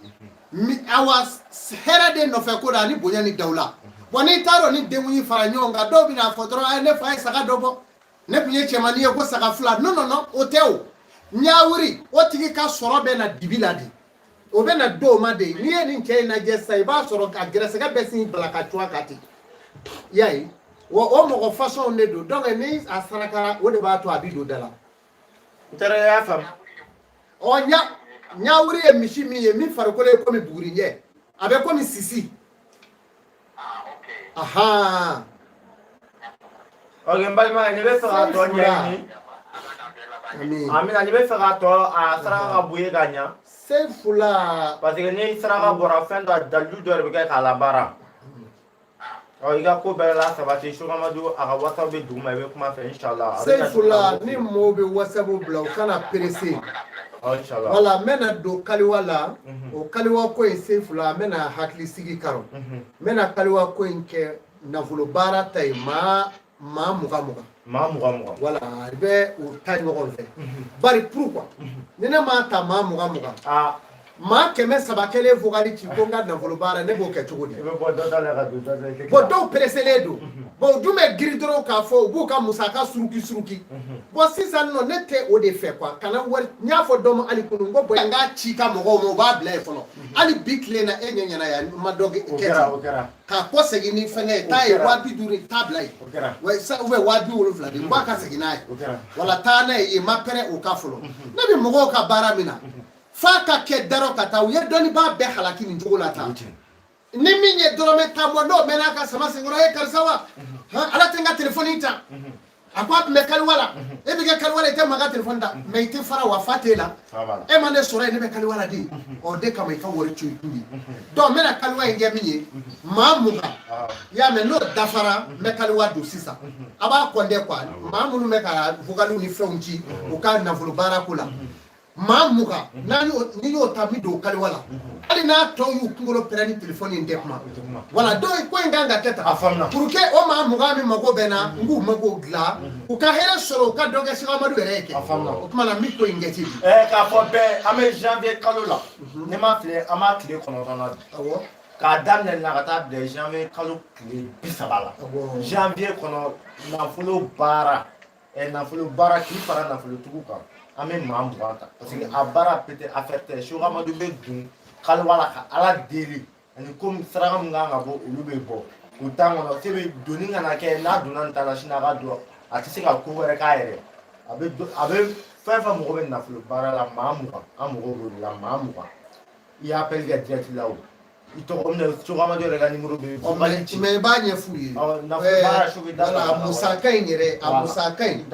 Awa, hɛrɛ de nɔfɛ ko la, ani bonya ni dawula. Bon, n'i taara o ni denkundi fara ɲɔgɔn kan, dɔw bɛna fɔ dɔrɔn: ne fa ye saga dɔ bɔ, ne tun ye cɛmannin ye, ko saga fila. Non, non, non, o tɛ. O ɲawuri, o tigi ka sɔrɔ bɛ na dibi la de, o bɛ na d'o ma de. N'i ye nin cɛ in lajɛ sisan, i b'a sɔrɔ ka gɛrɛsɛgɛ bɛ sin bala ka cuwa ka ten, i y'a ye wa? O mɔgɔ façon de don. Donc ni a sarakara, o de b'a to a bɛ don da la. N terikɛ, y'a faamu. Ɔ, ɲa ɲawuri ye misi min ye, min farikolo ye komi bugurijɛ, a bɛ komi sisi. Ahan. Ok, n balimakɛ, n'i bɛ fɛ k'a tɔ ɲɛɲini. Amina, n'i bɛ fɛ k'a tɔ a saraka ka bɔ ye ka ɲa. Seyifula. Parce que ni saraka bɔra, fɛn dɔ dalilu dɔ de bɛ kɛ k'a labaara. Ɔ, i ka ko bɛɛ la sabati. Sukamadu, a ka WhatsApp bɛ duguma, i bɛ kuma fɛ, inshallah. Seyifula, ni mɔɔw bɛ WhatsApp bila, u kana presser. Ɔ, inshallah. Wala n bɛna don kaliwa la. O kaliwa ko in, Seyifula, n bɛna hakili sigi karɔ. N bɛna kaliwa ko in kɛ nafolo baara ta ye, maa maa 20 20. Maa 20 20. Wala i bɛ o ta ɲɔgɔn fɛ. Bari pourquoi ni ne m'a ta maa 20 20? Aa. Maa 300 kɛlen vocal ci ko n ka nafolo baara, ne b'o kɛ cogo di? I bɛ bɔ dɔ da la ka don dɔ da la. Bon, dɔw pereselen don. Bon, u dun bɛ girin dɔrɔn k'a fɔ u b'u ka musaka suruki suruki. Bon, sisan nɔ, ne tɛ o de fɛ quoi. Kana wari, n y'a fɔ dɔ ma hali kunun, n ko bon, n k'a ci ka mɔgɔw ma, u b'a bila yen fɔlɔ. Hali bi tile na, e ɲɛ ɲɛna yan, n ma dɔ kɛ ten k'a kɔ segin ni fɛngɛ ye, taa ye 50 000 ye, taa bila yen ou bien 70 000 de, n k'a ka segin n'a ye. Wala taa n'a ye yen, ma pɛrɛn o ka fɔlɔ. Ne bɛ mɔgɔw ka baara min na, f'a ka kɛ darɔ ka taa, u ye dɔnnibaa bɛɛ halaki nin cogo la tan. Ni min ye dɔrɔmɛ tan bɔ, n'o mɛnna a ka sama senkɔrɔ, e karisa wa, ala tɛ n ka telefɔni ta. A ko a tun bɛ kaliwa la, e bɛ kɛ kaliwa la, i tɛ maa ka telefɔni ta, mais i tɛ fara wa, fa t'e la, e ma ne sɔrɔ yen, ne bɛ kaliwa la de. O de kama i ka wari to i kun de. Donc n bɛna kaliwa in kɛ min ye, maa 20, i y'a mɛn, n'o dafara, n bɛ kaliwa don sisan. A b'a kɔndɛ quoi, maa minnu bɛ ka vocaliw ni fɛnw ci u ka nafolo baara ko la, maa 20, n'i y'o ta, min don kaliwa la, hali n'a tɔ y'u kunkolo pɛrɛn ni telefɔni in tɛ kuma. Wala donc ko in kan ka kɛ tan pour que o maa 20 min mago bɛ na, n k'u mago dilan, u ka hɛrɛ sɔrɔ, u ka dɔ kɛ Sɛki Amadu yɛrɛ ye kɛ. O tuma na, n bɛ ko in kɛ ten. K'a fɔ bɛɛ, an bɛ janvier kalo la, ne m'a filɛ, an b'a tile 9 na bi. K'a daminɛ na ka taa bila janvier kalo tile 30 la. Janvier kɔnɔ, nafolo baara, nafolo baara k'i fara nafolotigiw kan, an bɛ maa 20 ta, parce que a baara peut-être affaire tɛ. Sɛki Amadu bɛ dun kaliwa la ka Ala deli, ani komi saraka min kan ka bɔ, olu bɛ bɔ o temps kɔnɔ. Se bɛ donni kana kɛ, n'a donna nin ta la sini, a ka don, a tɛ se ka ko wɛrɛ k'a yɛrɛ. A bɛ a bɛ fɛn fɛn mago bɛ nafolo baara la, maa 20, an mago b'o de la, maa 20. I y'a appel kɛ direct la, o i tɔgɔ minɛ, Sɛki Amadu yɛrɛ ka numéro bɛ yen. Mais i b'a ɲɛf'u ye. Wala musaka in yɛrɛ, a musaka in,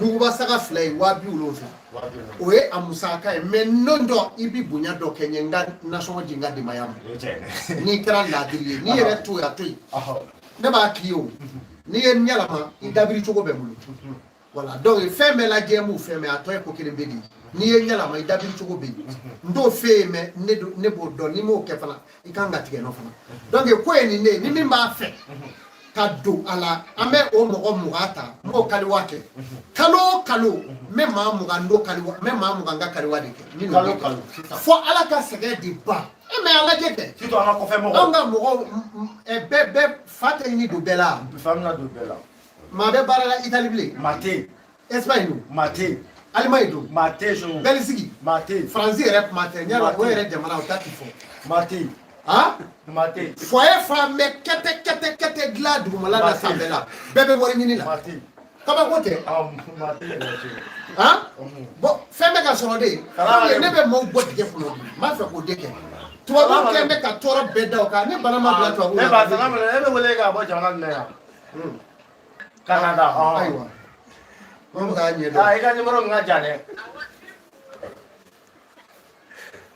yuguba saga 2 ye 70 000, o ye a musaka ye. Mais non dɔ, i bi bonya dɔ kɛ n ye, n ka nasɔngɔ di n ka denbaya ma. N'i kɛra laadiri ye, n'i yɛrɛ to yen, a to yen, ne b'a k'i ye. O n'i ye n yɛlɛma, i dabiri cogo bɛ n bolo. Voilà, donc fɛn bɛɛ lajɛ m'u fɛn, mais a tɔ ye ko kelen bɛ de ye. N'i ye n yɛlɛma, i dabiri cogo bɛ yen, n t'o f'e ye, mais ne b'o dɔn. N'i m'o kɛ fana, i kan ka tigɛ nɔ fana. Donc ko ye nin de ye, ni min b'a fɛ ka don a la, an bɛ o mɔgɔ 20 ta, n b'o kaliwa kɛ kalo o kalo. N bɛ maa 20 don kaliwa, n bɛ maa 20 ka kaliwa de kɛ kalo kalo. Fo Ala ka sɛgɛn de ban. E mais a lajɛ kɛ. Surtout an ka kɔfɛ mɔgɔw. Anw ka mɔgɔw bɛɛ bɛɛ fa tɛ ɲini don bɛɛ la. Fa bɛna don bɛɛ la. Maa bɛ baara la Italie bilen. Maa tɛ yen. Espagne don. Maa tɛ yen. Allemagne don. Maa tɛ yen. Belgique. Maa tɛ yen. Faransi yɛrɛ kuma tɛ, n y'a dɔn o yɛrɛ jamana o ta ti fɔ. Maa tɛ yen. Han? Maa tɛ yen. Foyer fan bɛɛ kɛtɛ kɛtɛ kɛtɛ dilan dugumala la sanfɛ la, bɛɛ bɛ wari ɲini la. Maa tɛ yen. Kabako tɛ. Maa tɛ yen. Han? Bon, fɛn bɛ ka sɔrɔ de. Ne bɛ maaw bɔ tigɛ kɔnɔ de, n b'a fɛ k'o de kɛ. Tubabu kɛn bɛ ka tɔɔrɔ bɛɛ da o kan, ni bana ma bila tubabu la. Ne ba salamu, e bɛ wele k'a bɔ jamana jumɛn na? Canada. Ayiwa. N bɛ k'a ɲɛdɔn. I ka numéro min ka jan dɛ.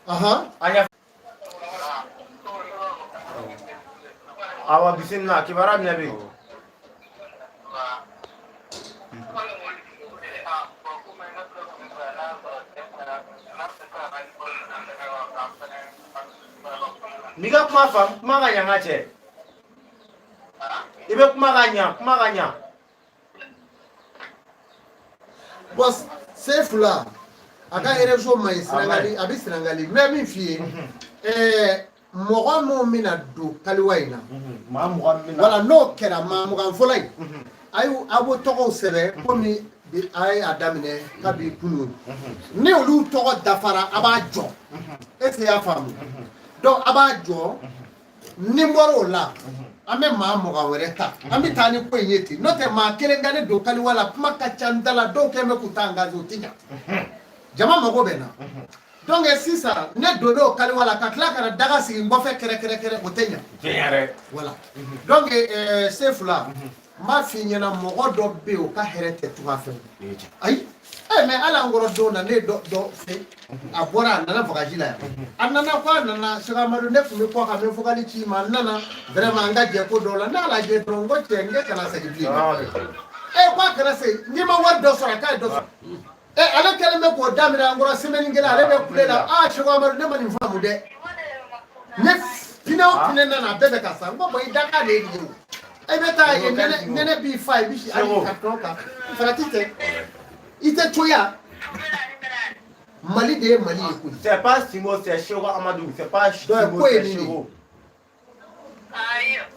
An ɲɛ. Awa, bisimila, kibaruya jumɛn bɛ yen? N'i ka kuma faamu, kuma ka ɲa n ka cɛ. I bɛ kuma ka ɲa, kuma ka ɲa. Bon, Sefula, a ka réseau ma ɲi, Sinagali, a bɛ Sinagali. N bɛ min f'i ye, mɔgɔ minnu bɛna don kaliwa in na, maa 20 bɛna. Wala n'o kɛra maa 20 fɔlɔ in, a y'u a b'o tɔgɔw sɛbɛn komi bi a ye a daminɛ kabi kunun. Ni olu tɔgɔ dafara, a b'a jɔ. Est ce que i y'a faamu? Donc a b'a jɔ. Ni n bɔra o la, an bɛ maa 20 wɛrɛ ta, an bɛ taa ni ko in ye ten. N'o tɛ, maa kelen ka ne don kaliwa la, kuma ka ca n da la, dɔw kɛn bɛ k'u ta engagé, o tɛ ɲa. Jama mago bɛ n na. Donc sisan ne donna o kaliwa la ka tila ka na daga sigi n kɔfɛ kɛrɛ kɛrɛ kɛrɛ, o tɛ ɲa. Voilà, donc Sefula, n b'a f'i ɲɛna, mɔgɔ dɔ bɛ yen, o ka hɛrɛ tɛ tunga fɛ. Ayi, mais hali an kɔrɔ don na, ne ye dɔ fɛ, a bɔra, a nana voyage la yan, a nana ko a nana Sɛki Amadu, ne tun bɛ kɔ kan, n bɛ vocal ci i ma, n nana vraiment an ka jɛ ko dɔw la. Ne y'a lajɛ dɔrɔn, n ko cɛ, n k'e kana segin bilen. Ko a kana segin, n'i ma wari dɔ sɔrɔ, a k'a ye dɔ sɔrɔ. Ale kɛlen bɛ k'o daminɛ an kɔrɔ semaine kelen, ale bɛ kule la. Aa, Sɛki Amadu, ne ma nin faamu dɛ. Ne pinɛ o pinɛ nana, a bɛɛ bɛ ka sa. N ko bon, i dakan de ye nin ye o. E bɛ taa yen, nɛnɛ b'i fa, i bɛ si hali carton kan, farati tɛ, i tɛ coya. Mali de ye Mali ye koyi. C'est pas Simo, c'est Chego Amadou. C'est pas Simo, ko ye c'est nin de ye. Chego.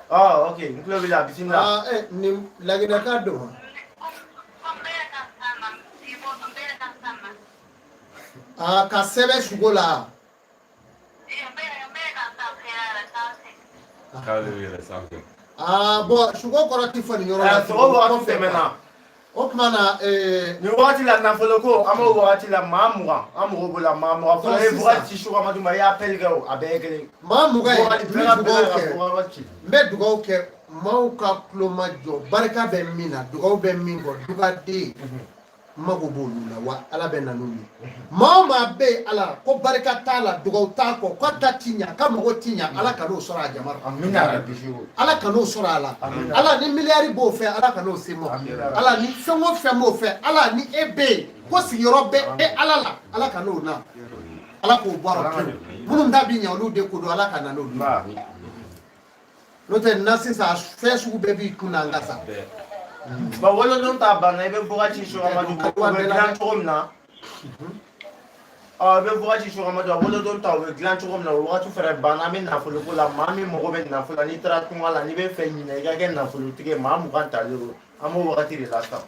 Ah, ok. N tulo b'i la, bisimila. Aa nin Laginɛka don wa? Aa, ka sɛbɛn sugo la. K'ale bɛ yɛlɛ sanfɛ. Aa, bɔn, sugo kɔrɔ ti fɔ nin yɔrɔ la. Sogo wagati tɛmɛna. O tuma na Nin wagati la, nafolo ko, an b'o wagati la, maa 20, an mago b'o la, maa 20 fɔlɔ ye Sisan. vocal ci Chego Amadou ma, i y'a appel kɛ o, a bɛɛ ye kelen. Maa 20 ye, Vocal n bɛɛ bɛ ka dugawu bɛɛ ka kɛ. vocal ci. N bɛ dugawu kɛ maaw ka tulo ma jɔ, barika bɛ min na, dugawu bɛ min kɔ, dugaden n mago b'olu la, wa Ala bɛ na n'u ye. Maa o maa bɛ yen, Ala ko barika t'a la, dugawu t'a kɔ, k'a ta ti ɲa, k'a mago ti ɲa, Ala kan'o sɔrɔ a jama rɔ. Amina rabi, Chego. Ala kan'o sɔrɔ a la. Amina. Ala ni miliyari b'o fɛ, Ala kan'o se mɔ. Amina. Ala ni fɛn o fɛn b'o fɛ, Ala ni e bɛ yen ko sigiyɔrɔ bɛ e Ala la, Ala kan'o na, Ala k'o bɔ a rɔ pewu. Minnu ta bi ɲa, olu de ko don, Ala ka na n'olu ye. Ba. N'o tɛ na sisan, fɛn sugu bɛɛ b'i kun na an ka sa. Bon, wolodon ta banna, i bɛ vocal ci Chego Amadou ma, o bɛ dilan cogo min na. Ɔ, i bɛ vocal ci Chego Amadou ma, wolodon ta o bɛ dilan cogo min na, o wagati fɛnɛ banna. An bɛ nafolo ko la, maa min mago bɛ nafolo la, n'i taara tunga la, n'i bɛ fɛ ɲinɛ i ka kɛ nafolotigi ye, maa 20 talen don, an b'o wagati de la sisan.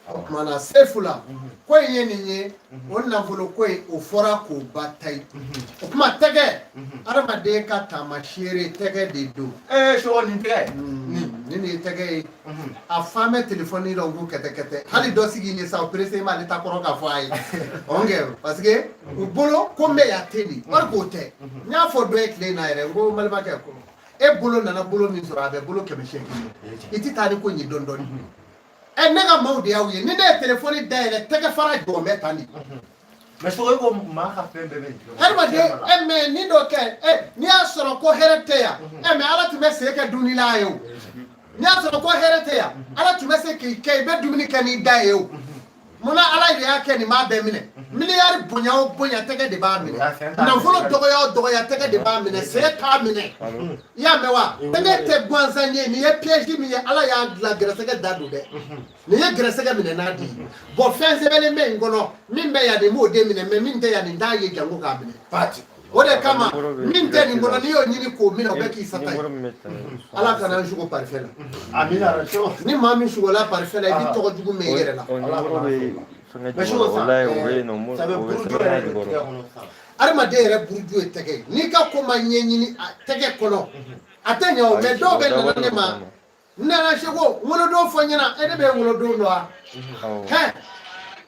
O tuma na, sefu la ko in ye nin ye, o nafolo ko in, o fɔra k'o ba ta ye. O tuma, tɛgɛ, adamaden ka taamaseere tɛgɛ de don. Ee, Chego, nin tɛgɛ. Nin de ye tɛgɛ ye. A fan bɛ telefɔni la, u b'u kɛtɛ kɛtɛ, hali dɔ sigi ye sa, o pressé m'ale ta kɔrɔ k'a fɔ a ye ɔnkɛ, parce que u bolo ko n bɛ yan ten de, wari k'o tɛ. N y'a fɔ dɔ ye tile in na yɛrɛ, n ko n balimakɛ, ko e bolo nana bolo min sɔrɔ, a bɛ bolo 800 ye, i ti taa ni ko in ye dɔɔni dɔɔni. Ɛ, ne ka maaw de y'aw ye, ni ne ye telefɔni dayɛlɛ, tɛgɛ fara jɔn bɛ tan de. Mais Chego, e ko maa ka fɛn bɛɛ bɛ nin kɔnɔ. Adamaden, ɛ, mɛ nin dɔ kɛ, ɛ, n'i y'a sɔrɔ ko hɛrɛ tɛ yan, ɛ, mɛ Ala tun bɛ sen kɛ dunila ye o. N'i y'a sɔrɔ ko hɛrɛ tɛ yan, Ala tun bɛ se k'i kɛ i bɛ dumuni kɛ n'i da ye o. Munna Ala de y'a kɛ nin b'a bɛɛ minɛ? Miliyari bonya o bonya, tɛgɛ de b'a minɛ. Nafolo dɔgɔya o dɔgɔya, tɛgɛ de b'a minɛ, sen t'a minɛ. I y'a mɛn wa? Tɛgɛ tɛ gansan ye. Nin ye piège min ye, Ala y'a dilan, gɛrɛsɛgɛ da don dɛ. Nin ye gɛrɛsɛgɛ minɛ n'a di ye. Bɔn, fɛn sɛbɛnnen bɛ nin kɔnɔ, min bɛ yan nin b'o de minɛ, mɛ min tɛ yan nin t'a ye jango k'a minɛ. Pati. O de kama, min tɛ nin kɔnɔ, n'i y'o ɲini k'o minɛ, o bɛ k'i sata ye. Ala kana n sugo parifɛn la. Amina rabi, Chego. Ni maa min sugola parifɛn la, i b'i tɔgɔ jugu mɛn i yɛrɛ la. O numéro bɛ fɛngɛ Mais Chego, jukɔrɔ, sisan, walayi, o bɛ yen nɔ, ça veut o bɛ buruju sɛbɛn yɛrɛ de bɛ jukɔrɔ. tigɛ kɔnɔ sisan. Adamaden yɛrɛ buruju ye tɛgɛ ye. N'i ka ko ma ɲɛɲini a tɛgɛ kɔnɔ, a tɛ ɲɛ o. Mɛ dɔw bɛ nana ne ma, n nana seko n wolodon fɔ n ɲɛna, e ne bɛ n wolodon dɔn wa? Awɔ. Hɛ,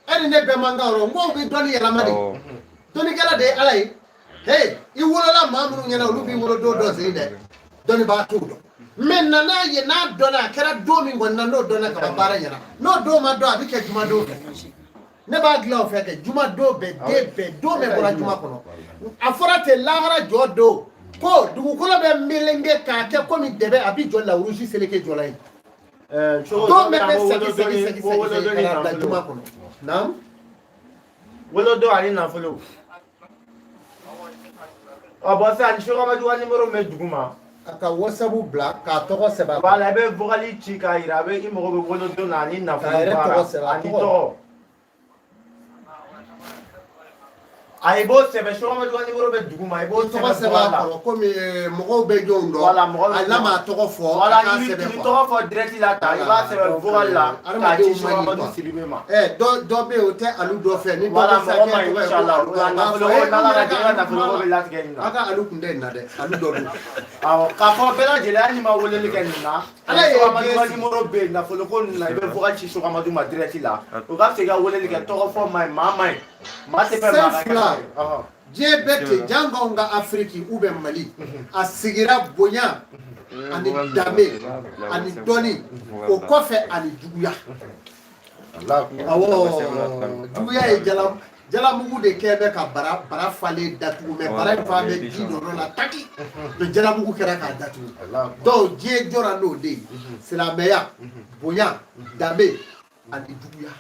e ni ne bɛɛ man kan o rɔ. N ko bɛ dɔnni yɛlɛma de. Awɔ. Dɔnnikɛla de ye Ala ye. He, i wolola maa minnu ɲɛna, olu b'i wolodon dɔn sen dɛ, dɔnnibaa t'o dɔn. Mɛ nana ye n'a dɔnna, a kɛra don min kɔni na, n'o dɔnna ka ban, baara ɲɛna. N'o don ma dɔn, a bɛ kɛ jumadon fɛ. Ne b'a dilan o fɛ kɛ jumadon bɛɛ, den bɛɛ, don bɛɛ bɔra juma kɔnɔ. A fɔra ten, lahara jɔ don ko dugukolo bɛ melenge k'a kɛ komi dɛbɛ, a bɛ jɔ lawurusi seleke jɔla ye. Chego, Don bɛɛ an bɛ b'o sɛgi sɛgi sɛgi ko sɛgi wolodon sɛgi ni ka na bila nafolo. juma kɔnɔ naam. Wolodon ani nafolo. Ɔ, bɔn, sisan Chego Amadou ka numéro bɛ dugu ma. A ka WhatsApp bila k'a tɔgɔ sɛbɛn a kan. Voilà, i bɛ vocal ci k'a yira, a bɛ i mago bɛ wolodon na ani nafolo K'a yɛrɛ baara tɔgɔ sɛbɛn, a ani tɔgɔ. tɔgɔ. A, i b'o sɛbɛn, Chego Amadou ka numéro bɛ dugu ma, i b'o tɔgɔ sɛbɛn sɛbɛn vocal a la. kɔrɔ komi mɔgɔw bɛ jɔnw dɔn. Voilà, mɔgɔw bɛ A n'a m'a tɔgɔ fɔ, Voilà, a k'a i sɛbɛn b'i quoi. tɔgɔ fɔ direct la tan, i b'a sɛbɛn Donc, vocal la k'a adamadenw ci Chego man ɲi Amadou quoi. Sidibe ma. Ɛ, dɔ bɛ yen, o tɛ alu dɔ fɛ ni dɔ Voilà, bɛ sa mɔgɔ kɛ ma ɲi tɔgɔ ye ko inchallah. alu, O la a b'a nafolo fɔ ko e n'Ala ka an yɛrɛ jɛ, i ka ka alu nafolo ko kuma bɛ la. latigɛ nin na. A ka alu kun tɛ nin na dɛ, alu dɔ don. Awɔ, k'a fɔ bɛɛ lajɛlen, hali n'i ma weleli kɛ nin na, Ala ye Chego Amadou ka diɲɛ sigi. numéro bɛ yen, nafolo ko nin na, i bɛ vocal ci Chego Amadou ma direct la. O ka fisa i ka weleli kɛ, tɔgɔ fɔ man ɲi, maa man ɲi. Maa tɛ fɛ maa Fɛn ka kɛ fila. fɛn ye. Ɔhɔn. Diɲɛ bɛɛ ten, jango anw ka Afiriki ou bien Mali, a sigira bonya ani danbe ani dɔnni o kɔfɛ ani juguya. Awɔ, juguya ye jala jalamugu de kɛ bɛ ka bara bara falen datugu, mɛ bara in fan bɛ ji dɔ la taki, mɛ jalamugu kɛra k'a datugu. Donc diɲɛ jɔra n'o de ye: silamɛya, bonya, danbe ani juguya.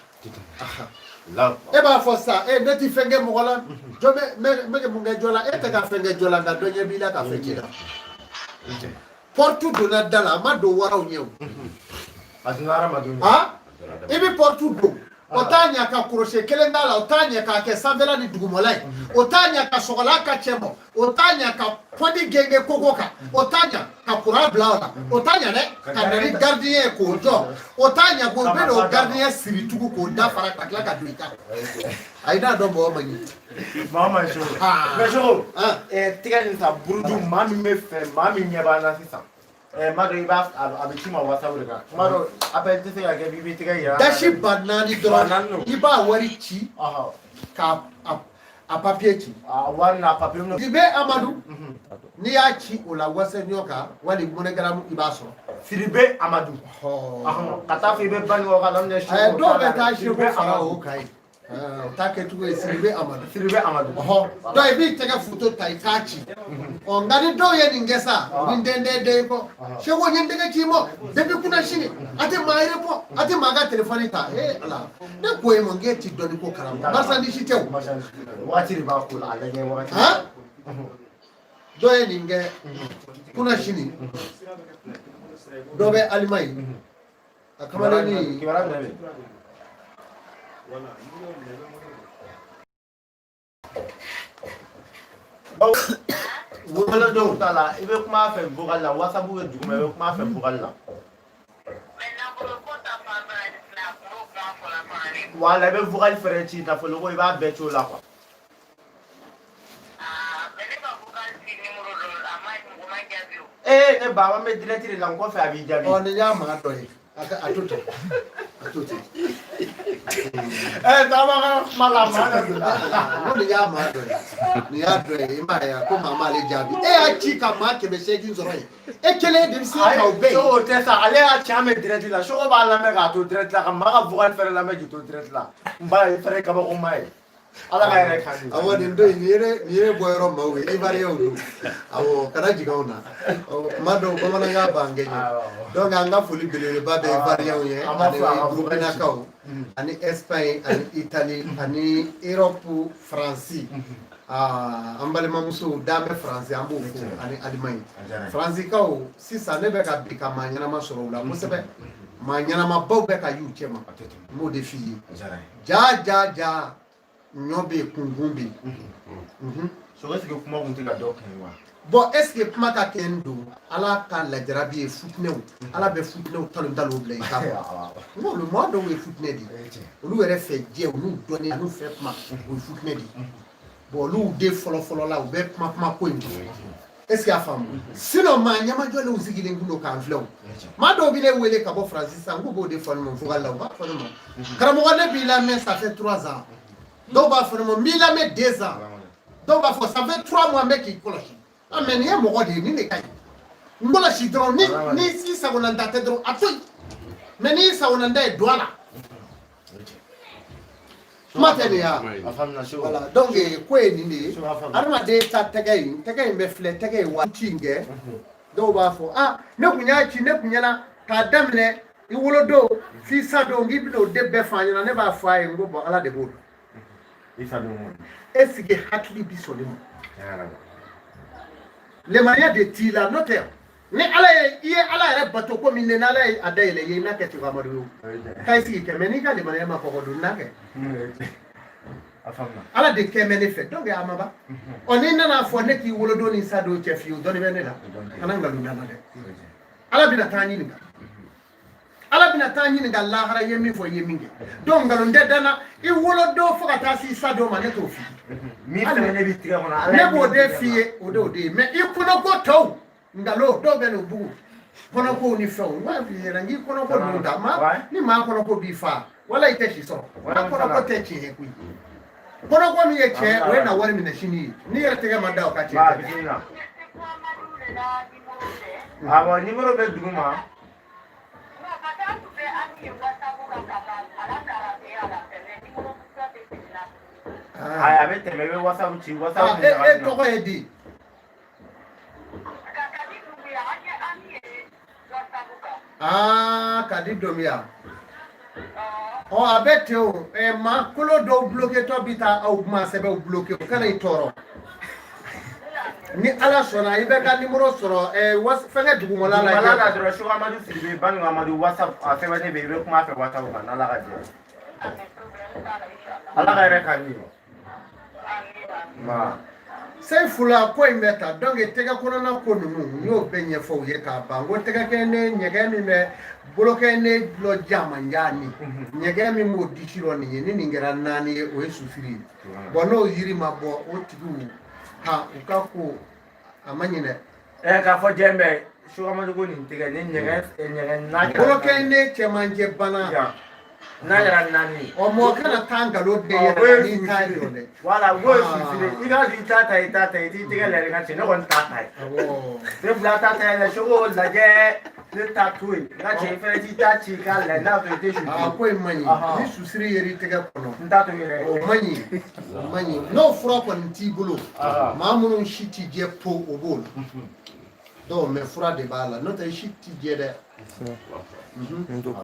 E b'a fɔ sisan, e ne ti fɛn kɛ mɔgɔ la, jɔn bɛ n bɛ mun kɛ jɔ la? E tɛ ka fɛn kɛ jɔ la, nka dɔ ɲɛ b'i la ka fɛn k'i la. Porte donna da la, a ma don waraw ɲɛ o. A donna hadamadenw ɲɛ. Ah, i bɛ porte don. O t'a ɲɛ ka crochet kelen d'a la, o t'a ɲɛ k'a kɛ sanfɛla ni dugumala ye, o t'a ɲɛ ka sɔgɔlan ka cɛ bɔ, o t'a ɲɛ ka pɔndi genge koko kan, o t'a ɲɛ ka kuran bila o la, o t'a ɲɛ dɛ ka na ni gardien ye k'o jɔ, o t'a ɲɛ k'o bɛ n'o gardien siri tugun k'o da fara ka tila ka don i ta. A ye n'a dɔn mɔgɔ man ɲi. Maa ma Seko. Mais Seko, tigɛ nin sa buruju, maa min bɛ fɛ, maa min ɲɛ b'an na sisan. Maa dɔ i b'a a bɛ ci ma WhatsApp de kan. Tuma dɔ appel tɛ se ka kɛ, i b'i tɛgɛ yira. Dasi 4000 dɔrɔn, i b'a wari ci k'a a papier ci. A wari n'a papier. Sidibe Amadu, n'i y'a ci o la Western Union kan wali MoneyGram, i b'a sɔrɔ. Sidibe Amadu. Ka taa fɔ i bɛ Banikɔ kan daminɛ Seko. Dɔw bɛ taa Seko fara o kan yen. O t'a kɛcogo ye. Sidibe Amadu. Sidibe Amadu. Donc i b'i tɛgɛ photo ta i k'a ci. Ɔ nka ni dɔw ye nin kɛ sa, u bɛ n den den kɔ. Seko n ye n tɛgɛ ci ma depuis kunna sini a tɛ maa répond, a tɛ maa ka téléphone ta. Ee Ala, ne ko e ma n k'e ti dɔnni ko kalama, marchandise tɛ o. Waati de b'a ko la, a lajɛ wagati. Dɔ ye nin kɛ kunna sini, dɔ bɛ Alimaɲi, a kamalennin. Kibaruya jumɛn bɛ yen? Vocal dɔw t'a la, i bɛ kuma a fɛ vocal la, WhatsApp bɛ duguma, i bɛ kuma a fɛ vocal la. Wala i bɛ vocal fɛnɛ ci, nafolo ko i b'a bɛɛ ci o la quoi. Ne ba, an bɛ direct de la, n kɔfɛ a b'i jaabi. Ɔ nin y'a maa dɔ ye. A to ten, a to ten. Taama ka kuma la, maa dɔ don. N ko nin y'a maa dɔ ye, nin y'a dɔ ye, i m'a ye ko maa m'ale jaabi. E y'a ci ka maa 800 sɔrɔ yen, e kelen de bɛ se k'aw bɛɛ ye. Seko tɛ sa, ale y'a ci an bɛ direct la, Seko b'a lamɛn k'a to direct la, ka maa ka vocal fɛnɛ lamɛn k'i to direct la. N ba ye fɛnɛ kabakoma ye. Ala ka yɛrɛ kan di. Awɔ, nin don in nin ye bɔ yɔrɔ maaw ye, Ivoiriyɛnw don. Awɔ, kana jigin anw na. Kuma dɔw bamanankan b'an kɛɲɛ. Donc an ka foli belebeleba bɛ Ivoiriyɛnw ye, ani Burkinakaw, ani Espagne, ani Italie, ani Europe, Faransi. An balimamusow d'an bɛ Faransi, an b'o fo, ani Allemagne. Faransikaw sisan ne bɛ ka bi ka maa ɲɛnama sɔrɔ u la kosɛbɛ. Maa ɲɛnamabaw bɛ ka y'u cɛ ma. N b'o de f'i ye. Ja ja ja. Ɲɔ bɛ yen, kunkun bɛ yen. Soko, est-ce que kuma kun tɛ ka dɔ kɛ wa? Bon, est-ce que kuma ka kɛ n don Ala ka lajarabi ye futinɛw, Ala bɛ futinɛw talo talo bila i kan. N ko olu maa dɔw ye futinɛ de ye, olu yɛrɛ fɛ jɛ, olu dɔnni olu fɛ kuma, o ye futinɛ de ye. Bon, olu de fɔlɔ fɔlɔ la, u bɛ kuma kuma ko in kɛ. Est-ce que y'a faamu? Sinon maa ɲɛmajɔlenw sigilen kun don k'an filɛ o. Maa dɔw bɛ ne wele ka bɔ Faransi sisan, k'u b'o de fɔ ne ma vocal la, u b'a fɔ ne ma karamɔgɔ ne b'i lamɛn ça fait 3 ans. Dɔw b'a fɔ ne ma n b'i lamɛn 2 ans. Dɔw b'a fɔ ça fait 3 mois n bɛ k'i kɔlɔsi. Ah mais nin ye mɔgɔ de ye, nin de ka ɲi. N kɔlɔsi dɔrɔn, ni i sagonanta tɛ dɔrɔn a to yen. Mais n'i sagonanta ye, don a la. Kuma tɛ nin ya. Voilà, donc ko ye nin de ye. Adamaden ta tɛgɛ in, tɛgɛ in bɛ filɛ, tɛgɛ ye waati in kɛ. Dɔw b'a fɔ ah ne kun y'a ci, ne kun ɲɛna k'a daminɛ i wolodon f'i sa don k'i bɛn'o de bɛɛ fɔ an ɲɛna. Ne b'a fɔ a ye n ko bon Ala de b'o dɔn. Est-ce que hakili bi sɔn ne ma? Lemaniya de t'i la, n'o tɛ ni Ala ye i ye Ala yɛrɛ bato ko min ne n'Ala ye a dayɛlɛ i ye, i n'a kɛ cogo Amadu ye o. K'a i sigi kɛ, mais n'i ka lemaniya ma kɔgɔ don n'a kɛ. Ala de kɛ bɛ ne fɛ, donc a ma ban. Ɔ n'i nana fɔ ne k'i wolodon ni sa don cɛ f'i ye, o dɔnni bɛ ne la. Kana nkalon da n la dɛ. Ala bɛna taa ɲininka. Ala bɛna taa ɲininka lahara, i ye min fɔ, i ye min kɛ. Donc nkalon tɛ da n na, i wolodon fo ka taa se i sa don ma, ne t'o f'i ye. Min fɛnɛ ne b'i tigɛ kɔnɔ, ne b'o de f'i ye, o de y'o de ye. Mais i kɔnɔko tɔw, nkalon dɔw bɛ n'o bugu kɔnɔkow ni fɛnw. N b'a f'i ɲɛna n k'i kɔnɔko ninnu ta, maa ni maa kɔnɔko b'i fa, wala i tɛ si sɔrɔ. Maa kɔnɔko tɛ tiɲɛ ye koyi. Kɔnɔko min ye tiɲɛ, o ye na wari minɛ sini ye. N'i yɛrɛ tɛgɛ ma da o ka tiɲɛ tɛ. Awɔ, numéro bɛ dugu ma. A bɛ tɛmɛ, i bɛ WhatsApp ci, WhatsApp. E tɔgɔ ye di? Aa, Kadi Domiya. Ɔ a bɛ ten o. Maa kolo dɔw bloqué tɔ bɛ taa aw kuma sɛbɛnw bloqué, o kana i tɔɔrɔ. Ni Ala sɔnna i bɛ ka numéro sɔrɔ fɛnkɛ dugumala la. Dugumala la dɔrɔn, Seko Amadu Sidibe, Banikɔ Amadu, WhatsApp a sɛbɛnnen bɛ yen, i bɛ kuma a fɛ WhatsApp kan n'Ala ka jɛ. Ala ka yɛrɛ k'an ye. Ma. Seyifula ko in bɛ ta. Donc tɛgɛ kɔnɔna ko ninnu, n y'o bɛɛ ɲɛfɔ u ye k'a ban. Ko tɛgɛ kɛ ne ɲɛgɛn min bɛ bolokɛ ne dulɔ jamanjan ni ɲɛgɛn min b'o disi rɔ nin ye, ni nin kɛra naani ye, o ye sufiri ye. Bon, n'o yiri ma bɔ, o tigiw ha, u ka ko a ma ɲinɛ. Ɛ, k'a fɔ jɛn bɛ Seku ko nin tigɛ ni ɲɛgɛn ɲɛgɛn n'a kɛra Bolokɛ ne cɛmancɛ bana. Yan. N'a kɛra naani ye. Ɔ, mɔgɔ kana taa nkalon bɛɛ Ɔ, yɛrɛ o ye la n'i t'a susiri. dɔn dɛ. Voilà, o ye Ah. susiri. I ka i ta ta, i ta ta, i t'i tɛgɛ lajɛ ka cɛ, ne kɔni t'a ta ye. Awɔ. Ne fila ta ta yɛlɛ, Seko lajɛ, ne ta to yen. N ka cɛ, i fɛnɛ t'i ta ci k'a lajɛ, n'a sɔrɔ i tɛ Aa, susiri. ko in man ɲi. Ahan. Ni susiri yer'i tɛgɛ kɔnɔ, N t'a to yɛrɛ. O man ɲi, o man ɲi. N'o fura kɔni t'i bolo, Ah. maa minnu si ti jɛ po, o b'o la donc, mais fura de b'a la, n'o tɛ i si ti jɛ dɛ. N to